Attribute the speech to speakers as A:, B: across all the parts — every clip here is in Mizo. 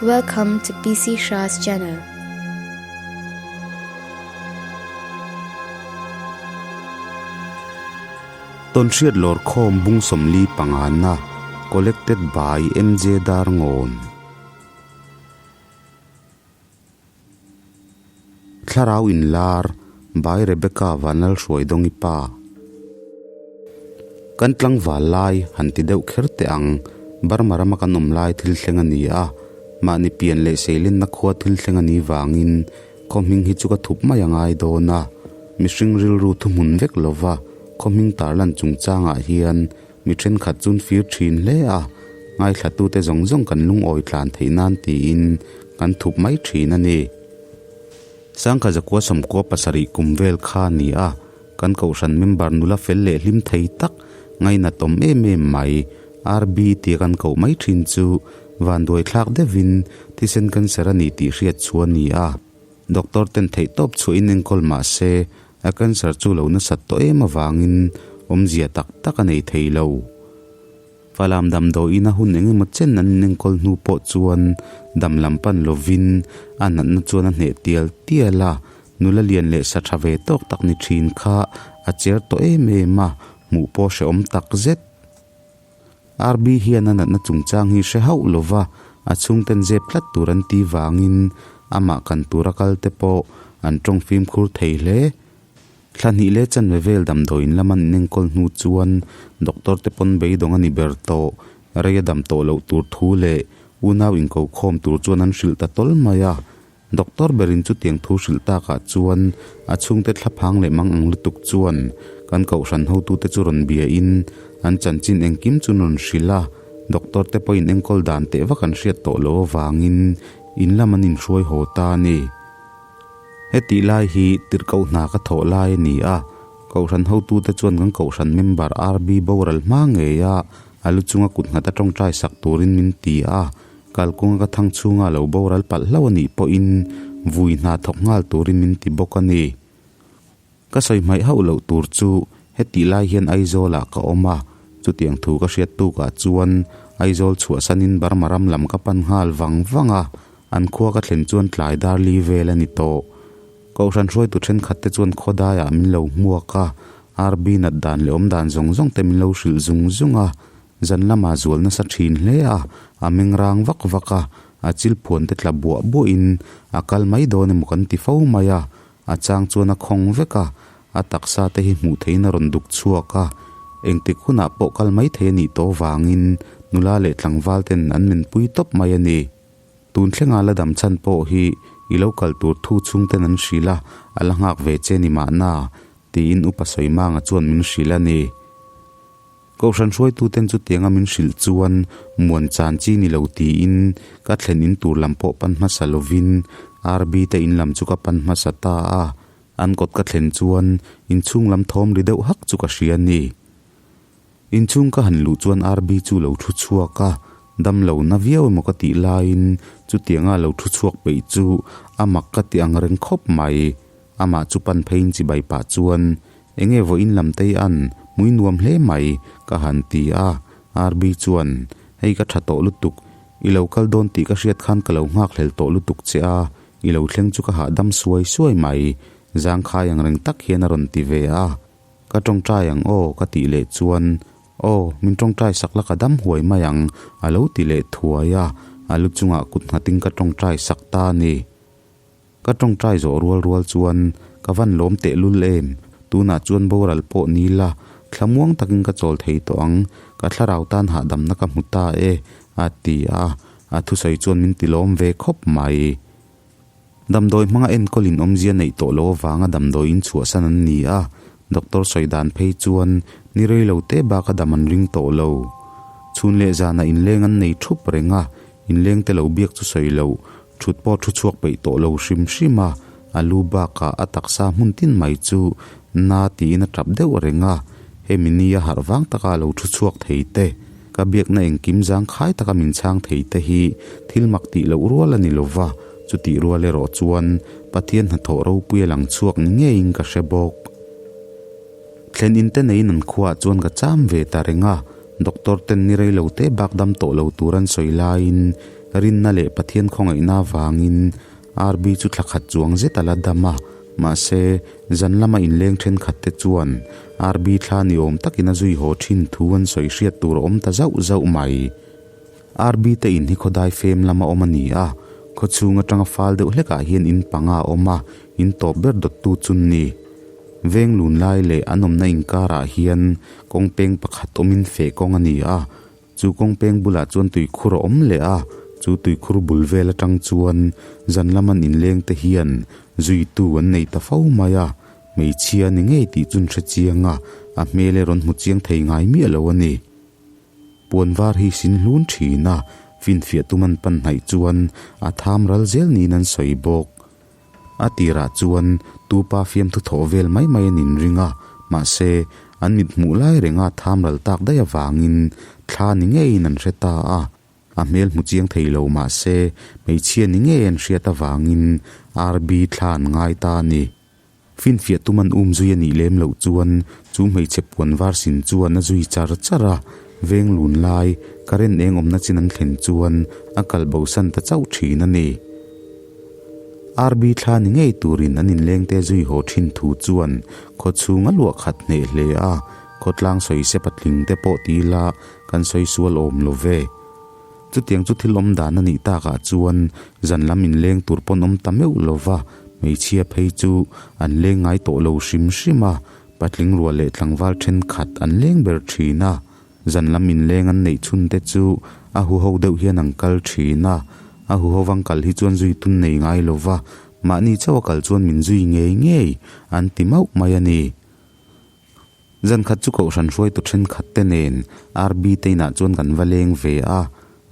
A: Welcome to PC Shah's channel.
B: Tawnhriat lawrkhawm bung 45 na Collected by MJ Darngawn. Thlarau inlar by Rebecca Vanlalhruaidawngi pa. Kan tlangval lai han ti deuh kher teh ang, Burma rama kan awm lai thil thleng a ni a, mahni pian leh seilenna khua thil thleng a nih vangin khaw hming hi chu ka thup mai a ngai dawn a, mihring rilru thuhmun vek lova khaw hming tarlan chungchangah hian Mi thenkhat chun fir thin hle a, ngaithlatute zawng zawng kan lungawi tlan theih nan tiin kan thup mai thin a ni. Sangkha zakua sawmkua pasarih kum vel kha a ni a, kan kohhran member nula fel leh hlim thei tak ngainatawm em em mai, RB tia kan koh mai thin chu vanduai thlak deuhin thisen cancer a ni tih hriat chu a ni a. Doctor ten theihtawp chhuahin enkawl mah se, A cancer chu lo nasat tawh em avangin awmzia tak tak a nei thei lo. Falam damdawiin a hun eng emaw chen an inenkawl hnu pawh chuan dam lam pan lovin a natna chuan a hneh tial tial a, nula lian leh sa tha ve tawk tak ni thin kha a cher tawh em em a, hmuh pawh hrehawm tak zet. RB hian a natna chungchang hi hre hauh lova a chhungten zep tlat tur an ti vangin amah kan tura kal te pawh an tawng fimkhur thei hle. Thla hnih leh chanve vel damdawiin lama an inenkawl hnu chuan doctor te pawn beidawng a ni ber tawh, rei a dam tawh loh tur thu leh unau inkokhawm tur chuan an hrilh ta tawl mai a. Doctor berin chutiang thu hrilh takah chuan a chhungte thlaphang leh mang ang lutuk chuan kan kohhran hotute chu rawn biain an chanchin engkim chu rawn hrilh a, doctor te pawhin enkawl dan teh vak an hriat tawh loh avangin in lam an inhruai haw ta a ni. Hetih lai hi tirhkoh hna ka thawh lai a ni a, kohhran hotute chuan kan kohhran member RB boral hma ngei a, a lu chunga kut nghat a tawngtai sak turin min ti a, Kalkunga ka thang chhunga lo boral palh hlauh a nih pawhin vui hna thawk nghal turin min ti bawk a ni. Ka sawi hmaih hauh loh tur chu hetih lai hian Aizawlah ka awm a, chutiang thu ka hriat tukah chuan Aizawl chhuahsanin Burma ram lam ka pan nghal vang vang a, an khua ka thlen chuan tlai dar li vel a ni tawh. Kohhran hruaitu thenkhat te chuan khawdaiah min lo hmuak a, RB nat dan leh awm dan zawng zawng te min lo hrilh zung zung a, Zan lamah zual nasa thin hle a, a meng rang vak vak a, a chil phuan te tla buah buahin a kal mai dawn emaw kan ti fo mai a, a chang chuan a khawng vek a, a taksa te hi hmuh theihin a rawn duk chhuak a, engtik hunah pawh kal mai thei a nih tawh vangin nula leh tlangval ten an menpui tawp mai a ni. Tun thlenga la dam chhan pawh hi i lo kal tur thu chhungten an hrilh a, a la nghak ve che ni mahna, tiin Upa Sawimanga chuan min hrilh a ni. Kohhran hruaituten chutianga min hrilh chuan muan chan chi ni lo tiin ka thlen in tur lam pawh pan hmasa lovin RB te in lam chu ka pan hmasa ta a, an kawt ka thlen chuan inchhung lam thawm ri deuh hak chu ka hria a ni. Inchhung ka han luh chuan RB chu lo thu chhuak a, dam lo na viau emaw ka tih laiin chutianga lo thu chhuak peih chu a mak ka ti ang reng khawp mai. Amah chu pan pheiin chibai pah chuan Enge vawiin lam tei an, hmui nuam hle mai, ka han ti a. RB chuan, Hei ka tha tawh lutuk, i lo kal dawn tih ka hriat khan ka lo nghakhlel tawh lutuk che a, i lo thleng chu ka hahdam suai suai mai, zangkhai ang reng tak hian a rawn ti ve a. Ka tawngtai ang aw, ka tih leh chuan, Aw, min tawngtai sak la ka dam huai mai ang, a lo ti leh thuai a, a lu chungah kut nghatin ka tawngtai sak ta a ni. Ka tawngtai zawh rual rual chuan ka van lawm tehlul em, tunah chuan boral pawh ni la, thlamuang takin ka chawl thei tawh ang, ka thlarau tan hahdamna ka hmu ta e, a ti a, a thusawi chuan min ti lawm ve khawp mai. Damdawi hmanga enkawl in awmzia neih tawh lo avanga damdawi in chhuahsan an ni a, doctor sawi dan phei chuan ni rei lo te bak a dam an ring tawh lo. Chhun leh zanah inleng an nei thup reng a, inleng te lo biak chu sawi loh, Thut pawh thu chhuak peih tawh lo hrim hrim a, a lu bakah a taksa hmun tin mai chu na tiin a tap deuh reng a, hemi ni a harh vang taka a lo thu chhuak thei te, ka biakna engkim zangkhai taka min chhang thei te hi thil mak tih loh rual a ni lo va, chutih rual erawh chuan Pathian hnathawh ropui a lang chhuak ni ngeiin ka hre bawk. Thlen in te neiin an khuaah chuan ka cham ve ta reng a. Doctor ten ni rei lo te bak dam tawh lo tur an sawi laiin rinna leh Pathian khawngaihna avangin RB chu thla khat chuang zet a la dam a. Mahse, zan lama inleng thenkhat te chuan RB thla ni awm takin a zui haw thin thu an sawi hriat tur a awm ta zauh zauh mai. RB te in hi khawdai fem lama awm a ni a, khawchhung atanga fal deuh hlekah hian in panga a awm a, in tawp ber dawttu chu ni. Veng lun lai leh an awmna inkarah hian kawng peng pakhat awmin feh kawng a ni a, chu kawng peng bulah chuan tuikhur a awm leh a, chu tuikhur bul vel atang chuan zan lama an inleng te hian zuitu an nei ta fo mai a, hmeichhia a ni ngei tih chu an hre chiang a, a hmel erawh an hmu chiang thei ngai miah lo a ni. Puan var hi sin hlun thin a, finfiah tum an pan hnaih chuan a tham ral zel niin an sawi bawk. A tirah chuan tupa fiamthu thawh vel mai mai an inring a, mahse an mit hmuh lai renga tham ral tak daih avangin thla ni ngeiin an hre ta a. A hmel hmu chiang thei lo mahse hmeichhia ni ngei an hriat avangin RB thla an ngai ta a ni. Finfiah tum an um zui a nih lem loh chuan chu hmeichhe puan var sin chuan a zui char char a, veng lun lai current eng awmna chin an thlen chuan a kal bosan ta chauh thin a ni. RB thla ni ngei turin an inlengte zui haw thin thu chuan khawchhung a luah khat hneh hle a, khawtlang sawi se patling te pawh ti ila kan sawi sual awm lo ve. Chutiang chu thil awm dan a nih takah chuan zan lam inleng tur pawn awm ta meuh lo va, hmeichhia phei chu an leng ngai tawh lo hrim hrim a, patling rual leh tlangval thenkhat an leng ber thin a, zan lam inleng an neih chhun te chu a huho deuh hian an kal thin a, a huho vang kal hi chuan zui tun nei ngai lo va, mahni chauh a kal chuan min zui ngei ngei an ti mauh mai a ni. Zan khat chu kohhran hruaitu thenkhat te nen RB te inah chuan kan va leng ve a,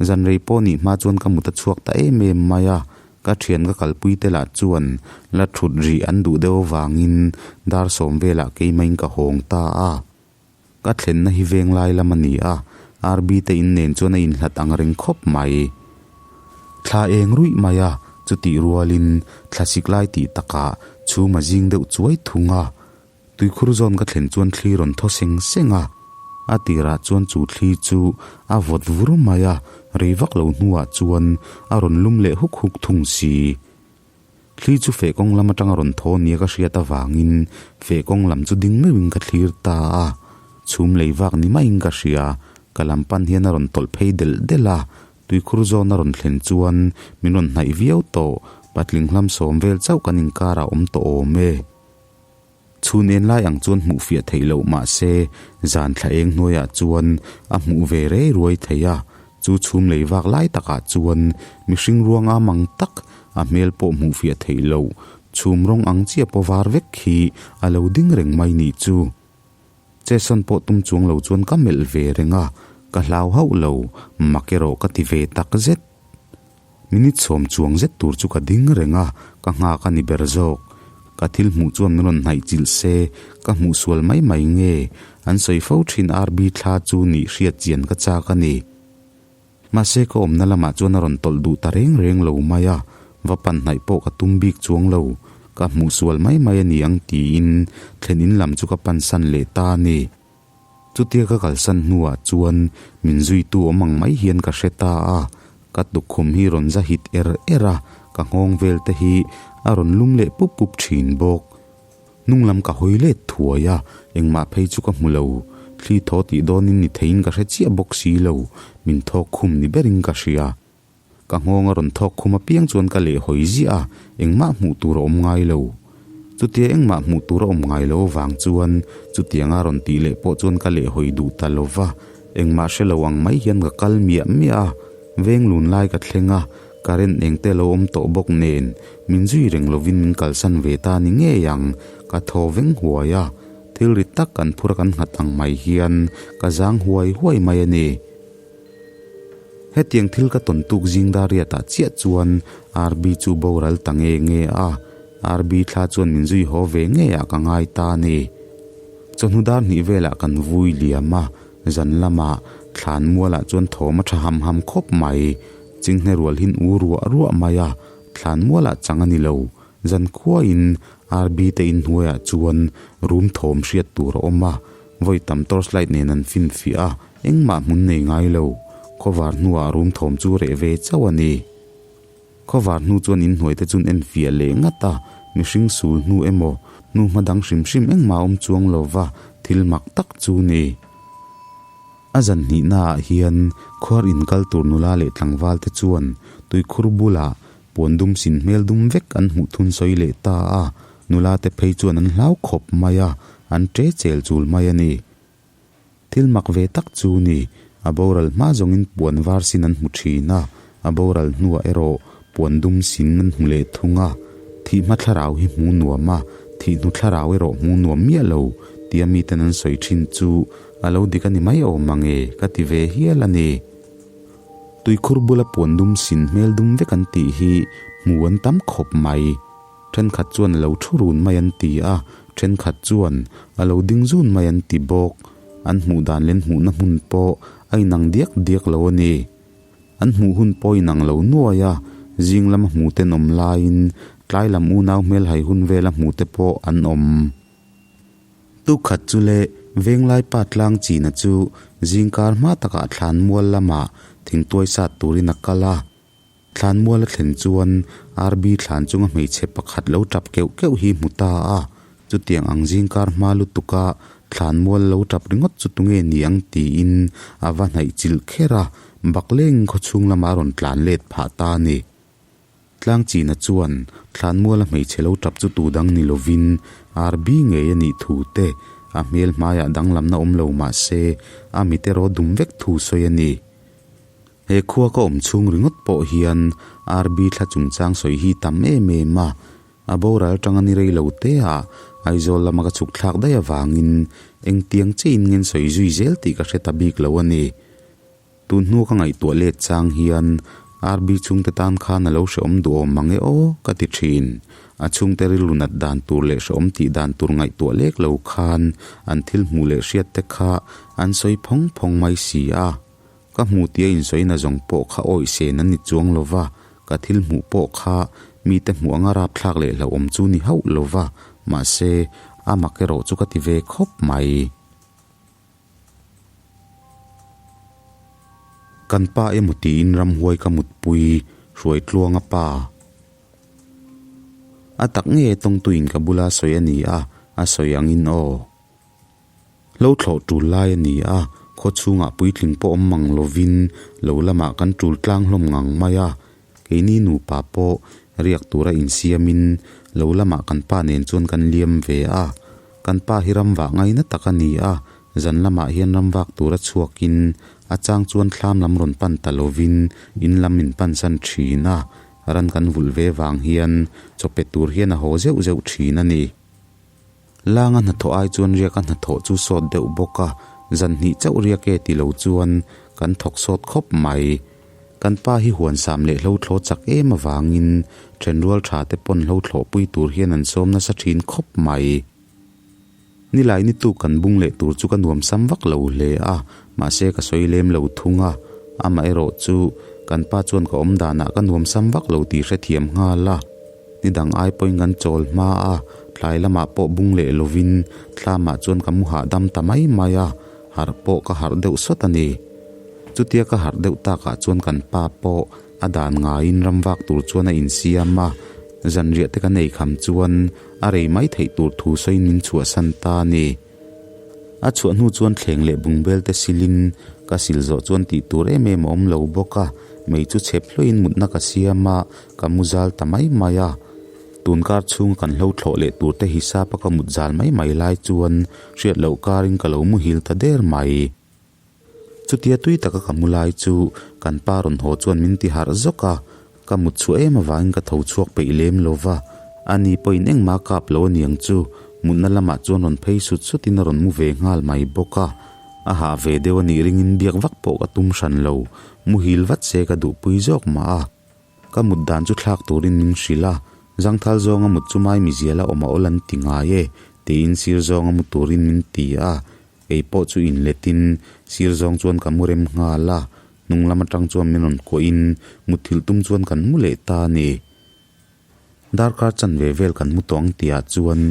B: zan rei pawh nih hma chuan ka mut a chhuak ta em em mai a, ka thian ka kalpui te lah chuan la thut rih an duh deuh avangin dar sawm velah keimahin ka hawng ta a. Ka thlenna hi veng lai lam a ni a, RB te in nen chuan a inhlat ang reng khawp mai. Thla eng ruih mai a, chutih rualin thlasik lai tih takah chhum a zing deuh chuai thung a. Tuikhur zawn ka thlen chuan thli rawn thaw seng seng a, a tirah chuan chu thli chu a vawt vur mai a, rei vak lo hnuah chuan a rawn lum leh huk huk thung si. Thli chu feh kawng lam atanga rawn thaw nia ka hriat avangin feh kawng lam chu ding meuhin ka thlir ta a, chhum lei vak ni maiin ka hria, ka lam pan hian a rawn tawlh phei delh delh a, tuikhur zawn a rawn thlen chuan min rawn hnaih viau tawh, patling hlam sawm vel chauh kan inkarah awm tawh awm e. Chhun en lai ang chuan hmuh fiah theih loh mahse zan thla eng hnuaiah chuan a hmuh ve rei ruai thei a, chu chhum lei vak lai takah chuan mihring ruang am ang tak a hmel pawh hmuh fiah theih loh chhum rawng ang chiah pawh var vek khi a lo ding reng mai nih chu. Chesawn pawh tum chuang lo chuan ka melh ve reng a, ka hlau hauh lo, mak erawh ka ti ve tak zet. Minute sawm chuang zet tur chu ka ding reng a, ka nghak a ni ber zawk. Ka thil hmuh chuan min rawn hnaih chilh se, ka hmuh sual mai mai nge? An sawi fo thin RB thla chu nih hriat chian ka chak a ni. Mahse ka awmna lamah chuan a rawn tawlh duh ta reng reng lo mai a, va pan hnaih pawh ka tum bik chuang lo. Ka hmuh sual mai mai a ni ang tiin thlen in lam chu ka pansan leh ta a ni. Chutia ka kalsan hnuah chuan min zuitu awm ang mai hian ka hre ta a, ka tukkhum hi rawn za hit er er a, ka nghawng vel te hi a rawn lum leh pup pup thin bawk. Hnung lam ka hawi let thuai a, engmah phei chu ka hmu lo. Thli thaw tih dawnin ni theiin ka hre chiah bawk si lo, min thawk khum ni berin ka hria. Ka nghawng a rawn thawk khum apiang chuan ka leh hawi ziah a, engmah hmuh tur a awm ngai lo. Chutia engmah hmuh tur a awm ngai lo avang chuan chutianga rawn tih leh pawh chuan ka leh hawi duh ta lo va, engmah hre lo ang mai hian ka kal miah miah a, veng lun lai ka thleng a, current eng te lo awm tawh bawk nen min zui reng lovin min kalsan ve ta ni ngei ang, ka thaw veng huai a, thil ri tak kan phur a kan nghat ang mai hian ka zang huai huai mai a ni. Hetiang thil ka tawn tuk zing dar riatah chiah chuan RB chu boral ta nge nge a, RB thla chuan min zui haw ve ngeiah ka ngai ta a ni. Chawhnu dar hnih velah kan vui liam a, zan lamah thlan mualah chuan thawm a tha ham ham khawp mai. Chinghne rual hin u ruah ruah mai a, thlan mualah chang a ni lo. Zan khuain RB te inhnuaiah chuan room thawm hriat tur a awm a, vawi tam torchlight nen an finfiah a. Engmah hmun nei ngai lo, khawvar hnuah rum thawm chu reh ve chauh a ni. Khawvar hnu chuan inhnuai te chuan en fiah leh ngat a, mihring sul hnu emaw, hnu hma dang hrim hrim engmah a awm chuang lo va, thil mak tak chu ni. A zan hnihnaah hian khuar inkal tur nula leh tlangval te chuan tuikhur bulah puan dum sin hmel dum vek an hmuh thun sawi leh ta a, nula te phei chuan an hlau khawp mai a, an ṭe chel chul mai a ni. Thil mak ve tak chu ni, a boral hma zawngin puan var sin an hmu thin a, a boral hnuah erawh puan dum sin an hmu leh thung a. Thih hma thlarau hi hmu nuam a, thih hnu thlarau erawh hmu nuam miah lo tia miten an sawi thin chu a lo dik a ni mai awm ang e ka ti ve hial a ni. Tuikhur bula puan dum sin hmel dum vek an tih hi hmu an tam khawp mai. Thenkhat chuan a lo thu run mai an ti a, thenkhat chuan a lo ding zun mai an ti bawk. An hmuh dan leh an hmuhna hmun pawh a inang diak diak lo a ni. An hmuh hun pawh a inang lo nuai a, zing lama hmuhte an awm laiin tlai lam unau hmelhai hun vela hmuhte pawh an awm. Tukhat chu le Venglai pa tlang china chu zingkar hma takah thlanmual lamah thingtuai sat turin a kal a. Thlanmual a thlen chuan RB thlan chunga hmeichhe pakhat lo tap keuh keuh hi hmu ta a, chutiang ang zingkar hma lutuka thlanmual lo tap ringawt chu tunge ni ang tiin a va hnaih chilh kher a, bakleng khawchhung lama a rawn tlan let phah ta a ni. Tlangchina chuan thlanmuala hmeichhe lo tap chu tu dang ni lovin RB ngei a nih thu te, a hmel hmaiah danglamna awm lo mah se a mit erawh dum vek thu sawi a ni. He khua ka awm chhung ringawt pawh hian RB thla chungchang sawi hi tam em em a, a boral tanga ni rei lo te ah Aizawl lama ka chhuk thlak daih avangin engtiang chiin ngen sawi zui zel tih ka hre ta bik lo a ni. Tun hnu ka ngaihtuah let chang hian RB chhungte tan khan a lo hrehawm duhawm mang e aw ka ti thin. A chhungte rilru nat dan tur leh hrehawm tih dan tur ngaihtuah lek lo khan an thil hmuh leh hriat te kha an sawi phawng phawng mai si a. Ka hmu tia insawi na zawng pawh kha awih sen an ni chuang lo va, ka thil hmuh pawh kha mite hmuh anga rapthlak leh hlauhawm chu ni hauh lo va, mahse, a mak erawh chu ka ti ve khawp mai. Kan pa emaw tiin ramhuai ka mutpui Hruaitluanga pa. A tak nge tawngtuin ka bula sawi a ni a, a sawi angin aw. Lo thlawh tul lai a ni a, khaw chhungah puitling pawh awm mang lovin lo lamah kan tul tlang hlawm ngang mai a. Keini nupa pawh riak tura insiamin lo lamah kan pa nen chuan kan liam ve a. Kan pa hi ramvah ngaina tak a ni a, zan lamah hian ramvak tura chhuakin a chang chuan thlam lam rawn pan ta lovin in lam min pansan thin a, ran kan vulh ve vang hian chaw pe tur hian a haw zeuh zeuh thin a ni. Langa hnathawh ai chuan riaka hnathawh chu sawt deuh bawk a, zan hnih chauh riak e ti lo chuan kan thawk sawt khawp mai. Kan pa hi huan sam leh hlo thlawh chak em avangin thenrual tha te pawn hlo thlawhpui tur hian an sawm nasa thin khawp mai. Nilai ni tuk kan bung leh tur chu ka nuam sam vak lo hle a, mahse ka sawi lem lo thung a, amaherawh chu kan pa chuan ka awm danah ka nuam sam vak lo tih hrethiam nghal a. Ni dang ai pawhin kan chawl hma a, tlai lamah pawh bung leh lovin thlamah chuan ka mu hahdam ta mai mai a, harh pawh ka harh deuh sawt a ni. Chutia ka harh deuh takah chuan kan pa pawh a dan ngaiin ramvak tur chuan a insiam a, zanriah te kan ei kham chuan a rei mai theih tur thu sawiin min chhuahsan ta a ni. A chhuah hnu chuan thleng leh bungbel te silin ka sil zawh chuan tih tur em em a awm lo bawk a, mei chu chhep hluaiin mutna ka siam a, ka mu zal ta mai mai a. Tun kar chhunga kan hlo thlawh leh tur te hisap a ka mut zal mai mai lai chuan hriat loh karin ka lo muhil ta der mai. Chutia tui taka ka mu lai chu kan pa rawn haw chuan min ti harh zawk a, ka mut chhuah em avangin ka tho chhuak peih lem lo va, ani pawhin engmah kap lo aniang chu mutna lamah chuan rawn phei sut sutin a rawn mu ve nghal mai bawk a, a hah ve deuh anih ringin biak vak pawh ka tum hran lo, muhil vat se ka duhpui zawk mah a. Ka mut dan chu thlak turin min hrilh a, zangthal zawnga mut chu mai miziala awm a awl an ti ngai e, tiin sir zawnga mu turin min ti a, kei pawh chu inletin sir zawng chuan ka mu rem nghal a, hnung lam atang chuan min rawn kuahin mutthilh tum chuan kan mu leh ta a ni. Darkar chanve vel kan mu tawh ang tihah chuan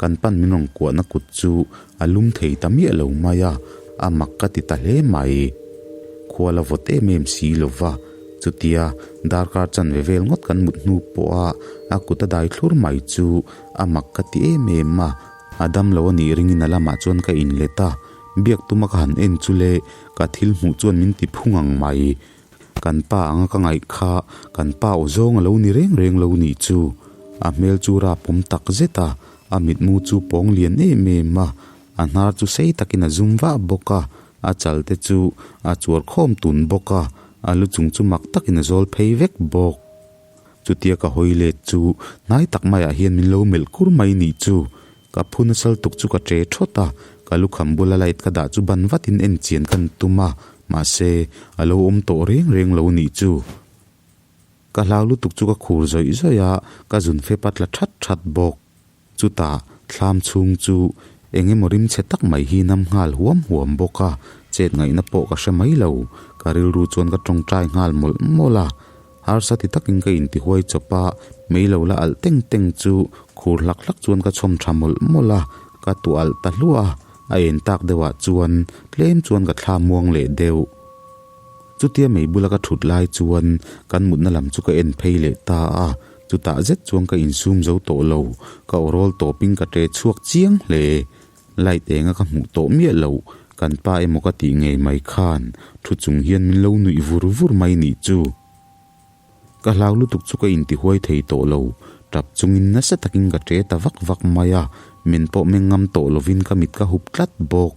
B: kan pan min rawn kuahna kut chu a lum thei ta miah lo mai a, a mak ka ti ta hle mai. Khua la vawt em em si lo va, chutia darkar chanve vel ngawt kan mut hnu pawha a kut a dai thlur mai chu a mak ka ti em em a. A dam lo a nih ringin a lamah chuan ka inlet a, biak tuma ka han en chu le ka thil hmuh chuan min ti phu ngang mai. Kan pa anga ka ngaih kha kan pa aw zawng a lo ni reng reng lo nih chu. A hmel chu rap awm tak zet a, a mitmu chu pawng lian em em a, a hnar chu sei takin a zum vah bawk a, a chal te chu a chuar khawm tun bawk a, a lu chung chu mak takin a zawl phei vek bawk. Chutia ka hawi let chu hnai tak maiah hian min lo melh kur mai nih chu. Ka phu nasal tuk chu ka ṭe ṭhawt a, ka lukham bula light ka dah chu ban vatin en chian ka tum a, mahse a lo awm tawh reng reng lo nih chu. Ka hlau lutuk chu ka khur zawih zawih a, ka zun fep a tla ṭhat ṭhat bawk. Chutah thlam chhung chu eng emaw rim chhe tak mai hi nam nghal huam huam bawk a, chet ngaihna pawh ka hre mai lo. Ka rilru chuan ka tawngtai nghal mawlh mawlh a, harsa ti takin ka intihuai chawp a, mei lo la alh teng teng chu khur hlak hlak chuan ka chhawm tha mawlh mawlh a, ka tuah alh ta hluah a, a en tak deuhah chuan tlem chuan ka thla muang leh deuh. Chutia mei bula ka thut lai chuan kan mutna lam chu ka en phei leh ta a, chutah zet chuan ka insum zo tawh lo, ka aw rawl tawpin ka ṭe chhuak chiang hle. Light enga ka hmuh tawh miah lo, kan pa emaw ka tih ngei mai khan thu chung hian min lo nuih vur vur mai nih chu. Ka hlau lutuk chu ka intihuai thei tawh lo, tap chungin nasa takin ka ṭe ta vak vak mai a, min pawh meng ngam tawh lovin ka mit ka hup tlat bawk.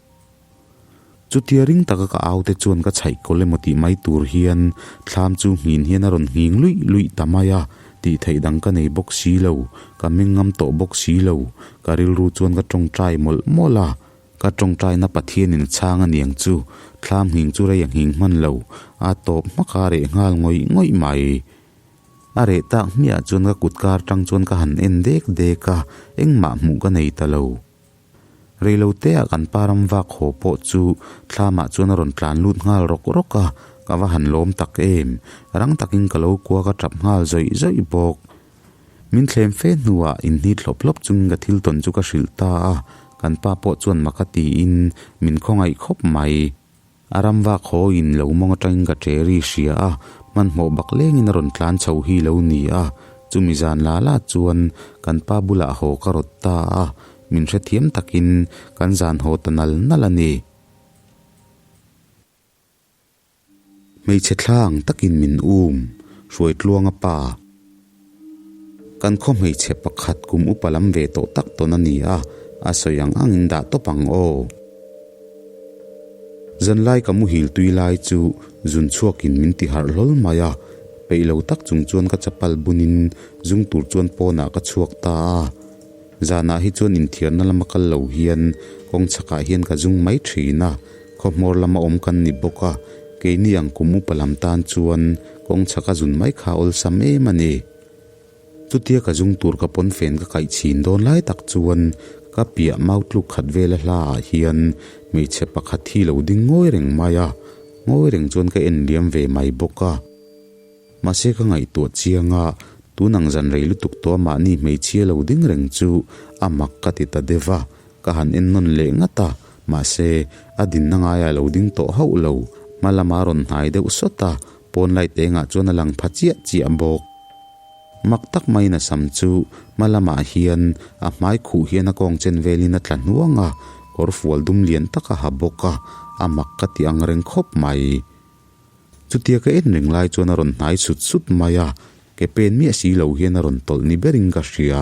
B: Chutia ring taka ka au te chuan ka chhaih kawl emaw tih mai tur hian thlam chu nghin hian a rawn nghing luih luih ta mai a, tih theih dang ka nei bawk si lo, ka meng ngam tawh bawk si lo, ka rilru chuan ka tawngtai mawlh mawlh a, ka tawngtaina Pathianin a chhang a niang chu, thlam nghing chu rei a nghing hman lo, a tawp hmak a reh nghal ngawih ngawih mai. A reh tak hmiah chuan ka kut kar tang chuan ka han en dek dek a, engmah hmuh ka nei ta lo. Reiloteah kan pa ram vak haw pawh chu thlamah chuan a rawn tlan lut nghal rawk rawk a, ka va han lawm tak em. Rang takin ka lo kua ka tap nghal zawih zawih bawk. Min thlem fe hnuah inhnit hlawp hlawp chungin ka thil tawn chu ka hrilh ta a, kan pa pawh chuan mak a tiin min khawngaih khawp mai. A ram vak haw in lo mawng atangin ka ṭe ri hria a, hmanhmawh bak lengin a rawn tlan chho hi lo ni a, chumi zan la la chuan kan pa bulah haw ka rawt ta a, min hrethiam takin kan zan haw ta nal nal a ni. Hmeichhe thla ang takin min um, Hruaitluanga pa. Kan khaw hmeichhe pakhat kum upa lam ve tawh tak tawn a ni a, a sawi ang angin dah tawp ang aw. Zanlai ka muhil tui lai chu zun chhuakin min ti harh hlawl mai a, peih lo tak chung chuan ka chapal bunin zung tur chuan pawnah ka chhuak ta a. Zanah hi chuan inthiarna lama kal lo hian kawng chhakah hian ka zung mai thin a, Khawhmawr lama awm kan ni bawk a, keini ang kum upa lam tan chuan kawng chhak a zun mai kha awlsam em a ni. Chutia ka zung tur ka pawn fen ka kaih chhin dawn lai tak chuan ka piah mau tluk khat vela hla ah hian hmeichhe pakhat hi lo ding ngawi reng mai a, ngawi reng chuan ka en liam ve mai bawk a. Mahse ka ngaihtuah chiang a, tun ang zan rei lutuk tawh a mahni hmeichhia lo ding reng chu a mak ka ti ta deuh a, ka han en nawn leh ngat a, mahse a dinna ngaiah lo ding tawh hauh lo, hma lama rawn hnai deuh sawt a, pawn light engah chuan a lang pha chiah chiah bawk. Mak tak maiin a sam chu hma lamah hian a hmai khuh hian a kawng chen velin a tla hnuang a, kawr fual dum lian tak a ha bawk a, a mak ka ti ang reng khawp mai. Chutia ka en reng lai chuan a rawn hnai sut sut mai a, ke pen miah si lo hian a rawn tawlh ni berin ka hria.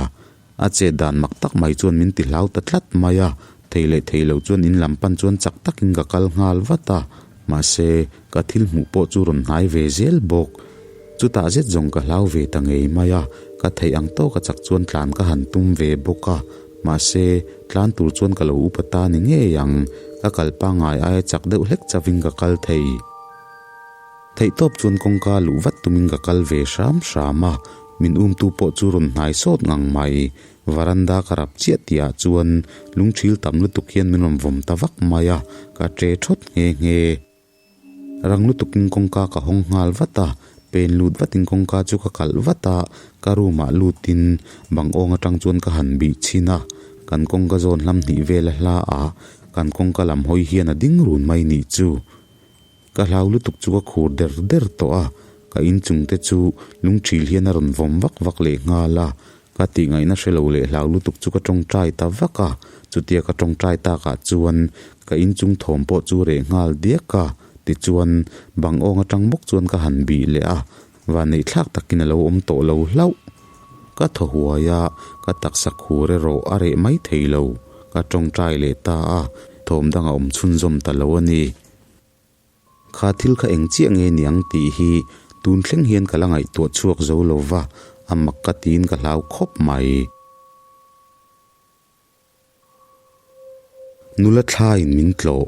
B: A chet dan mak tak mai chuan min ti hlau ta tlat mai a, thei leh thei lo chuan in lam pan chuan chak takin ka kal nghal vat a, mahse ka thil hmuh pawh chu rawn hnai ve zel bawk. Chutah zet zawng ka hlau ve ta ngei mai a, ka theih ang tawka chak chuan tlan ka han tum ve bawk a, mahse tlan tur chuan ka lo upa ta ni ngei ang, ka kal pangngai aia chak deuh hlek chavin ka kal thei. Theihtawp chuan kawngka luh vat tumin ka kal ve hram hram a, min umtu pawh chu rawn hnai sawt ngang mai. Varanda ka rap chiah tihah chuan lungthil tam lutuk hian min rawn vawm ta vak mai a, ka ṭe ṭhawt nghe nghe. Rang lutukin kawngka ka hawng nghal vat a, pen lut vatin kawngka chu ka kalh vat a, ka room ah lutin bang awng atang chuan ka han bih chhin a, kan kawngka zawn hlam hnih vel a hla a. Kan kawngka lam hawi hian a ding run mai nih chu. Ka hlau lutuk chu ka khur der der tawh a, ka inchung te chu lungthil hian a rawn vawm vak vak leh nghal a. Ka tih ngaihna hre lo leh hlau lutuk chu ka tawngtai ta vak a, chutia ka tawngtai takah chuan ka inchung thawm pawh chu reh nghal diak a, tichuan bang awng atang bawk chuan ka han bih leh a, vanneih thlak takin a lo awm tawh lo hlauh. Ka thaw huai a, ka taksa khur erawh a reh mai thei lo, ka tawngtai leh ta a, thawm dang a awm chhunzawm ta lo a ni. Kha thil kha eng chiah nge niang tih hi tun thleng hian ka la ngaihtuah chhuak zo lo va, a mak ka tiin ka hlau khawp mai. Nula thlaiin min tlawh,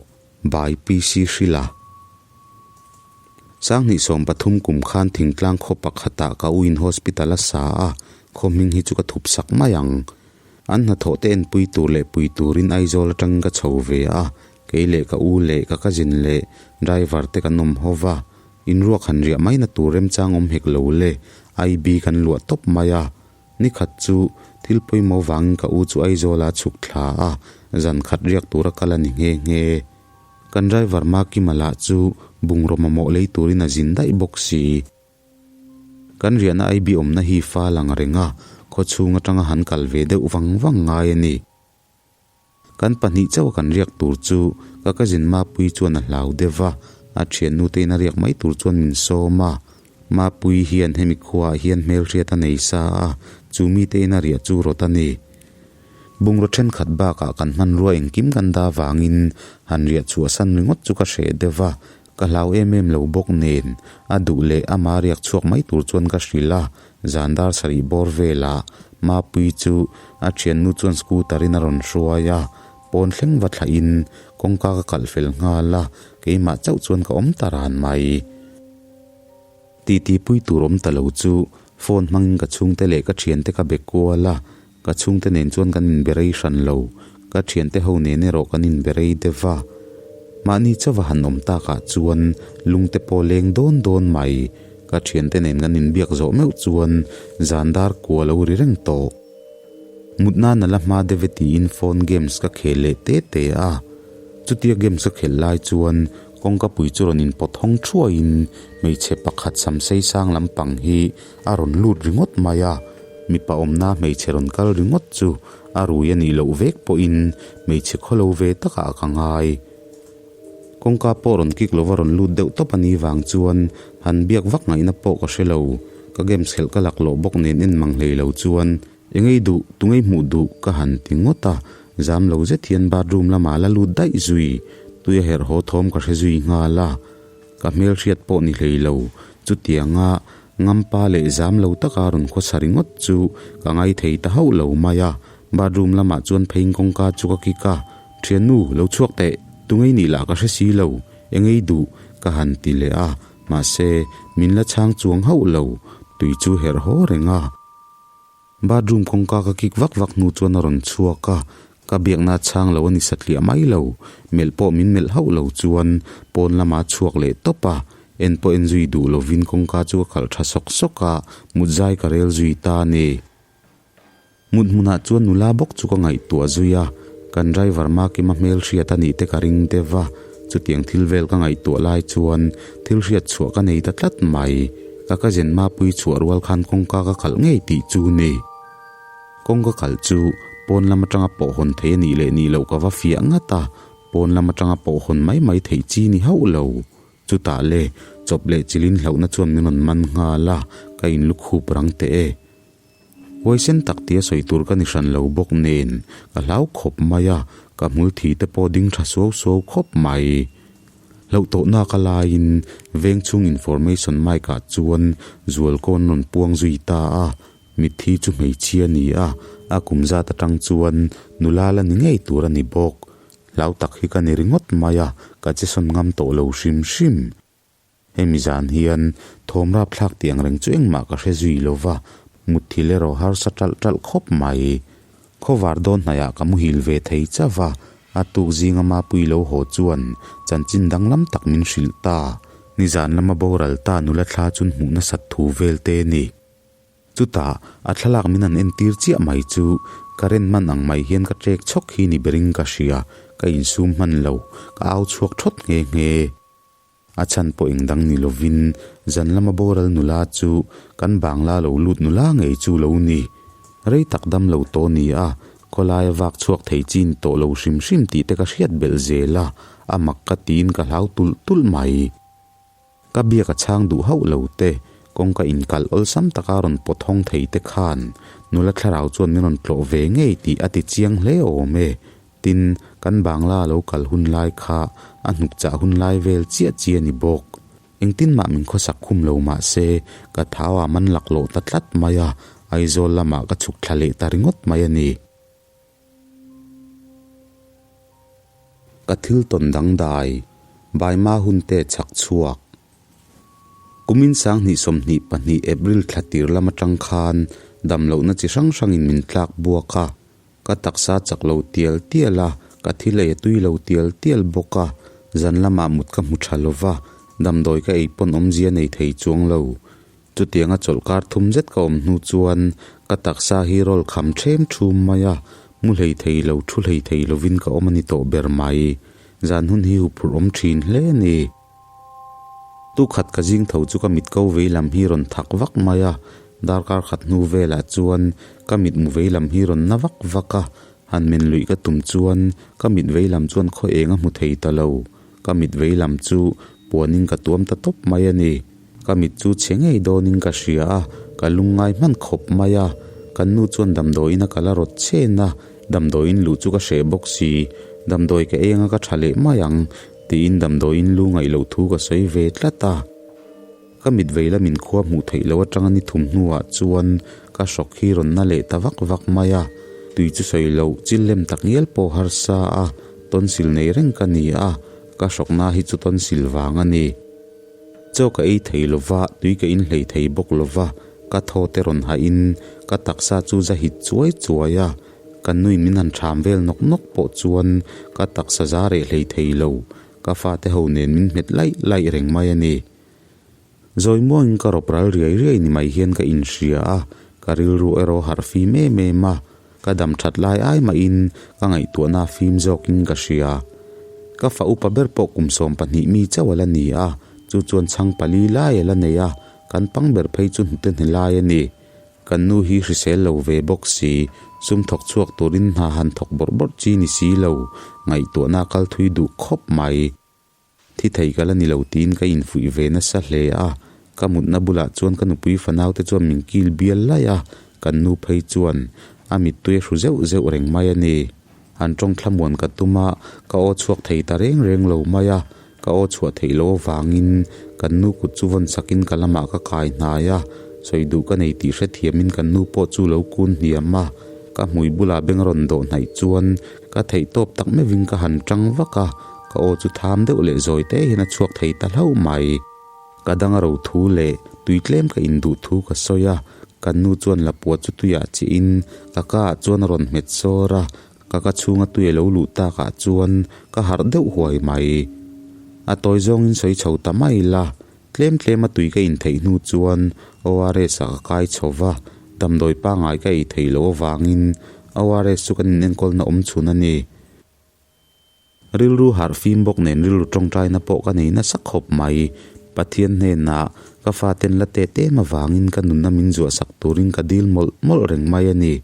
B: Bai PC Hrila. 2013 kum khan thingtlang khaw pakhatah ka uin hospital a sa a, khaw hming hi chu ka thup sak mai ang. An hnathawh te enpui tur leh pui turin Aizawl atangin ka chho ve a, Kei leh ka u leh ka cousin leh driver te kan awm ho va, inruak han riah mai na tur remchang awm hek lo le, IB kan luah tawp mai a. Nikhat chu thil pawimawh vangin ka u chu Aizawl ah chhuk thla a, zan khat riak tura kal a ni nghe nghe. Kan driver Makima lah chu bungraw mamawh lei turin a zin daih bawk si. Kan riahna IB awmna hi fal ang reng a, khawchhung atanga han kal ve deuh vang vang ngai a ni. Kan pahnih chauh a kan riak tur chu ka cousin Mapuii chuan a hlau deuh va, a thiannu te in a riak mai tur chuan min sawm a. Mapuii hian hemi khuaah hian hmelhriat a nei sa a, chu mite in a riah chu rawt a ni. Bungraw thenkhat bakah kan hmanrua engkim kan dah vangin han riah chhuahsan ringawt chu ka hreh deuh va, ka hlau em em lo bawk nen a duh leh ama riak chhuak mai tur chuan ka hrilh a, Zan dar sarih bawr velah Mapuii chu a thiannu chuan scooter in a rawn hruai a, pawn thleng va thlah in kawngka ka kalh fel nghal a, keimah chauh chuan ka awm ta ran mai. Titi pui tur awm ta lo chu phone hmangin ka chhungte leh ka thiante ka be kual a, ka chhungte nen chuan kan inbe rei hran lo, ka thiante ho nen erawh kan inbe rei deuh va. Mahni chauha han awm takah chuan lungte pawh leng dawn dawn mai. Ka thiante nen kan inbiak zawh meuh chuan zan dar kua lo ri reng tawh. Mut nan a la hma deuh e tiin phone games ka khel leh te te a. Chutia games ka khelh lai chuan kawngka pui chu rawn inpawt hawng thuaiin hmeichhe pakhat sam sei sang lampang hi a rawn lut ringawt mai a. Mipa awmna hmeichhe rawn kal ringawt chu a rui a nih loh vek pawhin hmeichhe khawlo ve takah ka ngai. Kawngka pawh rawn kik lova rawn lut deuh tawp a ni vang chuan han biak vak ngaihna pawh ka hre lo. Ka games khelh ka lak lawh bawk nen en mang hlei lo chuan engei duh, tungei hmuh duh ka han ti ngawt a, zam lo zet hian bathroom lamah la lut daih zui. Tui a herh haw thawm ka hre zui nghal a, ka hmelhriat pawh ni hlei lo. Chutianga ngampa leh zam lo taka rawn khawsa ringawt chu ka ngaithei ta hauh lo mai a, Bathroom lamah chuan pheiin kawngka chu ka kik a, Thiannu, lo chhuak teh, tungei nih lah ka hre si lo, engei duh, ka han ti leh a, mahse, min la chhang chuang hauh lo, tui chu herh haw reng a. Bathroom kawngka ka kik vak vak hnu chuan a rawn chhuak a, ka biakna chhang lo a ni satliah mai lo, melh pawh min melh hauh lo chuan pawn lamah a chhuak leh tawp a, en pawh en zui duh lovin kawngka chu ka khalh tha sawk sawk a, mut zai ka rel zui ta a ni. Mut hmunah chuan nula bawk chu ka ngaihtuah zui a, kan driver Makima hmel hriat a nih te ka ring deuh a, chutiang thil vel ka ngaihtuah lai chuan thil hriat chhuah ka nei ta tlat mai. Ka cousin Mapuii chhuah rual khan kawngka ka kalh ngei tih chu ni. Kawngka kalh chu pawn lam atanga pawh hawn thei a nih leh nih loh ka va fiah ngat a, pawn lam atanga pawh hawn mai mai theih chi ni hauh lo. Chutah le, chawp leh chilin hlauhna chuan min rawn man nghal a, ka inlukhup rang teh e. Huaisen tak tia sawi tur ka ni hran lo bawk nen ka hlau khawp mai a, ka hmul thi te pawh ding tha suau suau khawp mai. Hlauh tawhna ka laiin veng chhung information mic ah chuan zualkawn rawn puang zui ta a, mitthi chu hmeichhia a ni a, a kum zat atang chuan nula la ni ngei tur a ni bawk. Hlau tak hi ka ni ringawt mai a, ka che sawn ngam tawh lo hrim hrim. Hemi zan hian thawm rapthlak tih ang reng chu engmah ka hre zui lo va, mutthil erawh harsa ṭalh ṭalh khawp mai. Khawvar dawn hnaihah ka muhil ve thei chauh va, a tuk zinga Mapuii lo haw chuan chanchin danglam tak min hrilh ta. Nizan lama boral ta nula thla chun hmuh nasat thu vel te ni. Chutah, a thlalak min han entir chiah mai chu current hman ang mai hian ka ṭek chhawk hi ni berin ka hria. ka insum hman lo, ka au chhuak thawt nghe nghe. A chhan pawh eng dang ni lovin zan lama boral nula chu kan bangla lo lut nula ngei chu lo ni. Rei tak dam lo tawh ni a, khawlaia vak chhuak thei chi ni tawh lo hrim hrim tih te ka hriat belh zel a, a mak ka tiin ka hlau tulh tulh mai. Ka biak a chhang duh hauh lo te, kawngka inkalh awlsam taka rawn pawt hawng thei te khan nula thlarau chuan min rawn tlawh ve ngei tih a ti chiang hle awm e. Tin, kan Bangla lo kal hun lai kha a hnukchah hun lai vel chiah chi a ni bawk. Engtin mah min khawsak khum lo mah se, ka thau ah man laklawh ta tlat mai a, Aizawl lamah ka chhuk thla leh ta ringawt mai a ni. Ka thil tawn dangdai, Baima hunte chhak chhuak. Kumin sanghnih 22 April thla tir lam atang khan damlohna chi hrang hrangin min tlak buak a, ka taksa chak lo tial tial a, ka thil ei a tui lo tial tial bawk a, zan lamah mut ka hmu tha lova, damdawi ka ei pawn awmzia nei thei chuang lo. Chutianga chawlhkar thum zet ka awm hnu chuan ka taksa hi rawl kham ṭhem ṭhum mai a, mu hlei thei lo, thu hlei thei lovin ka awm a ni tawh ber mai. Zan hun hi huphurh awm ṭhin hle a ni. Tukhat ka zing tho chu ka mit ko vei lam hi rawn thak vak mai a, darkar khat hnu velah chuan ka mit mu vei lam hi rawn na vak vak a, han men luih ka tum chuan ka mit vei lam chuan khaw eng a hmu thei ta lo. Ka mit vei lam chu puanin ka tuam ta tawp mai a ni. Ka mit chu chhe ngei dawnin ka hria a, ka lungngai hman khawp mai a. Kan nu chuan damdawiin a kal a rawt chen a, damdawiin luh chu ka hreh bawk si. Damdawi ka eng a ka tha leh mai ang, tiin damdawiin lu ngaih loh thu ka sawi ve tlat a. Ka mit vei lamin khua hmuh theih loh atanga ni thum hnuah chuan ka hrawk hi rawn na leh ta vak vak mai a. Tui chu sawi loh chil lem tak ngial pawh harsa a, tonsil nei reng ka ni a, ka hrawkna hi chu tonsil vang a ni. Chaw ka ei thei lo va, tui ka in hlei thei bawk lo va, ka thaw te rawn hahin ka taksa chu za hit chuai chuai a, ka nuin min han ṭham vel nawk nawk pawh chuan ka taksa za reh hlei thei lo, ka fate ho nen min hmet laih laih reng mai a ni. Zawi muangin ka rawp ral riai riai ni mai hian ka inhria a, ka rilru erawh harh fim em em a, ka dam that lai ai mahin ka ngaihtuahna fim zawkin ka hria. Ka fa upa ber pawh kum 12 mi chauh a la ni a, chu chuan chhang pali lai a la nei a, kan pang ber phei chu hnute hne lai a ni. Kan nu hi hrisel lo ve bawk si, sum thawk chhuak turin hna han thawk bawrh bawrh chi ni si lo, ngaihtuahna kal thui duh khawp mai. Thi thei ka la ni lo tiin ka infuih ve nasa hle a, ka mutna bulah chuan ka nupui fanaute chuan min kil bial laih a, kan nu phei chuan a mittui a hru zeuh zeuh reng mai a ni. Han tawng thlamuan ka tum a, ka aw chhuak thei ta reng reng lo mai a, ka aw chhuah theih loh avangin kan nu kut chu vawn sakin ka lamah ka kai hnai a, sawi duh ka nei tih hrethiamin kan nu pawh chu lo kun hniam a, ka hmui bulah beng rawn dawh hnaih chuan ka theih tawp tak meuhin ka han tang vak a. Ka aw chu tham deuh leh zawi te hian a chhuak thei ta hlauh mai. Ka dang a ro thu leh tui tlem ka induh thu ka sawi a, kan nu chuan lapua chu tuiah chihin ka ka ah chuan a rawn hmet sawr a, ka ka chhunga tui a lo luh takah chuan ka harh deuh huai mai. A tawi zawngin sawi chho ta mai la, tlem tlema tui ka intheih hnu chuan ORS ah ka kai chho va, damdawi pangngai ka ei theih loh avangin ORS chu kan inenkawlna awm chhun a ni. Rilru harh fim bawk nen rilru tawngtaina pawh ka nei nasa khawp mai. Pathian hnenah ka faten la tet em avangin ka nunna min zuahsak turin ka dil mawlh mawlh reng mai a ni.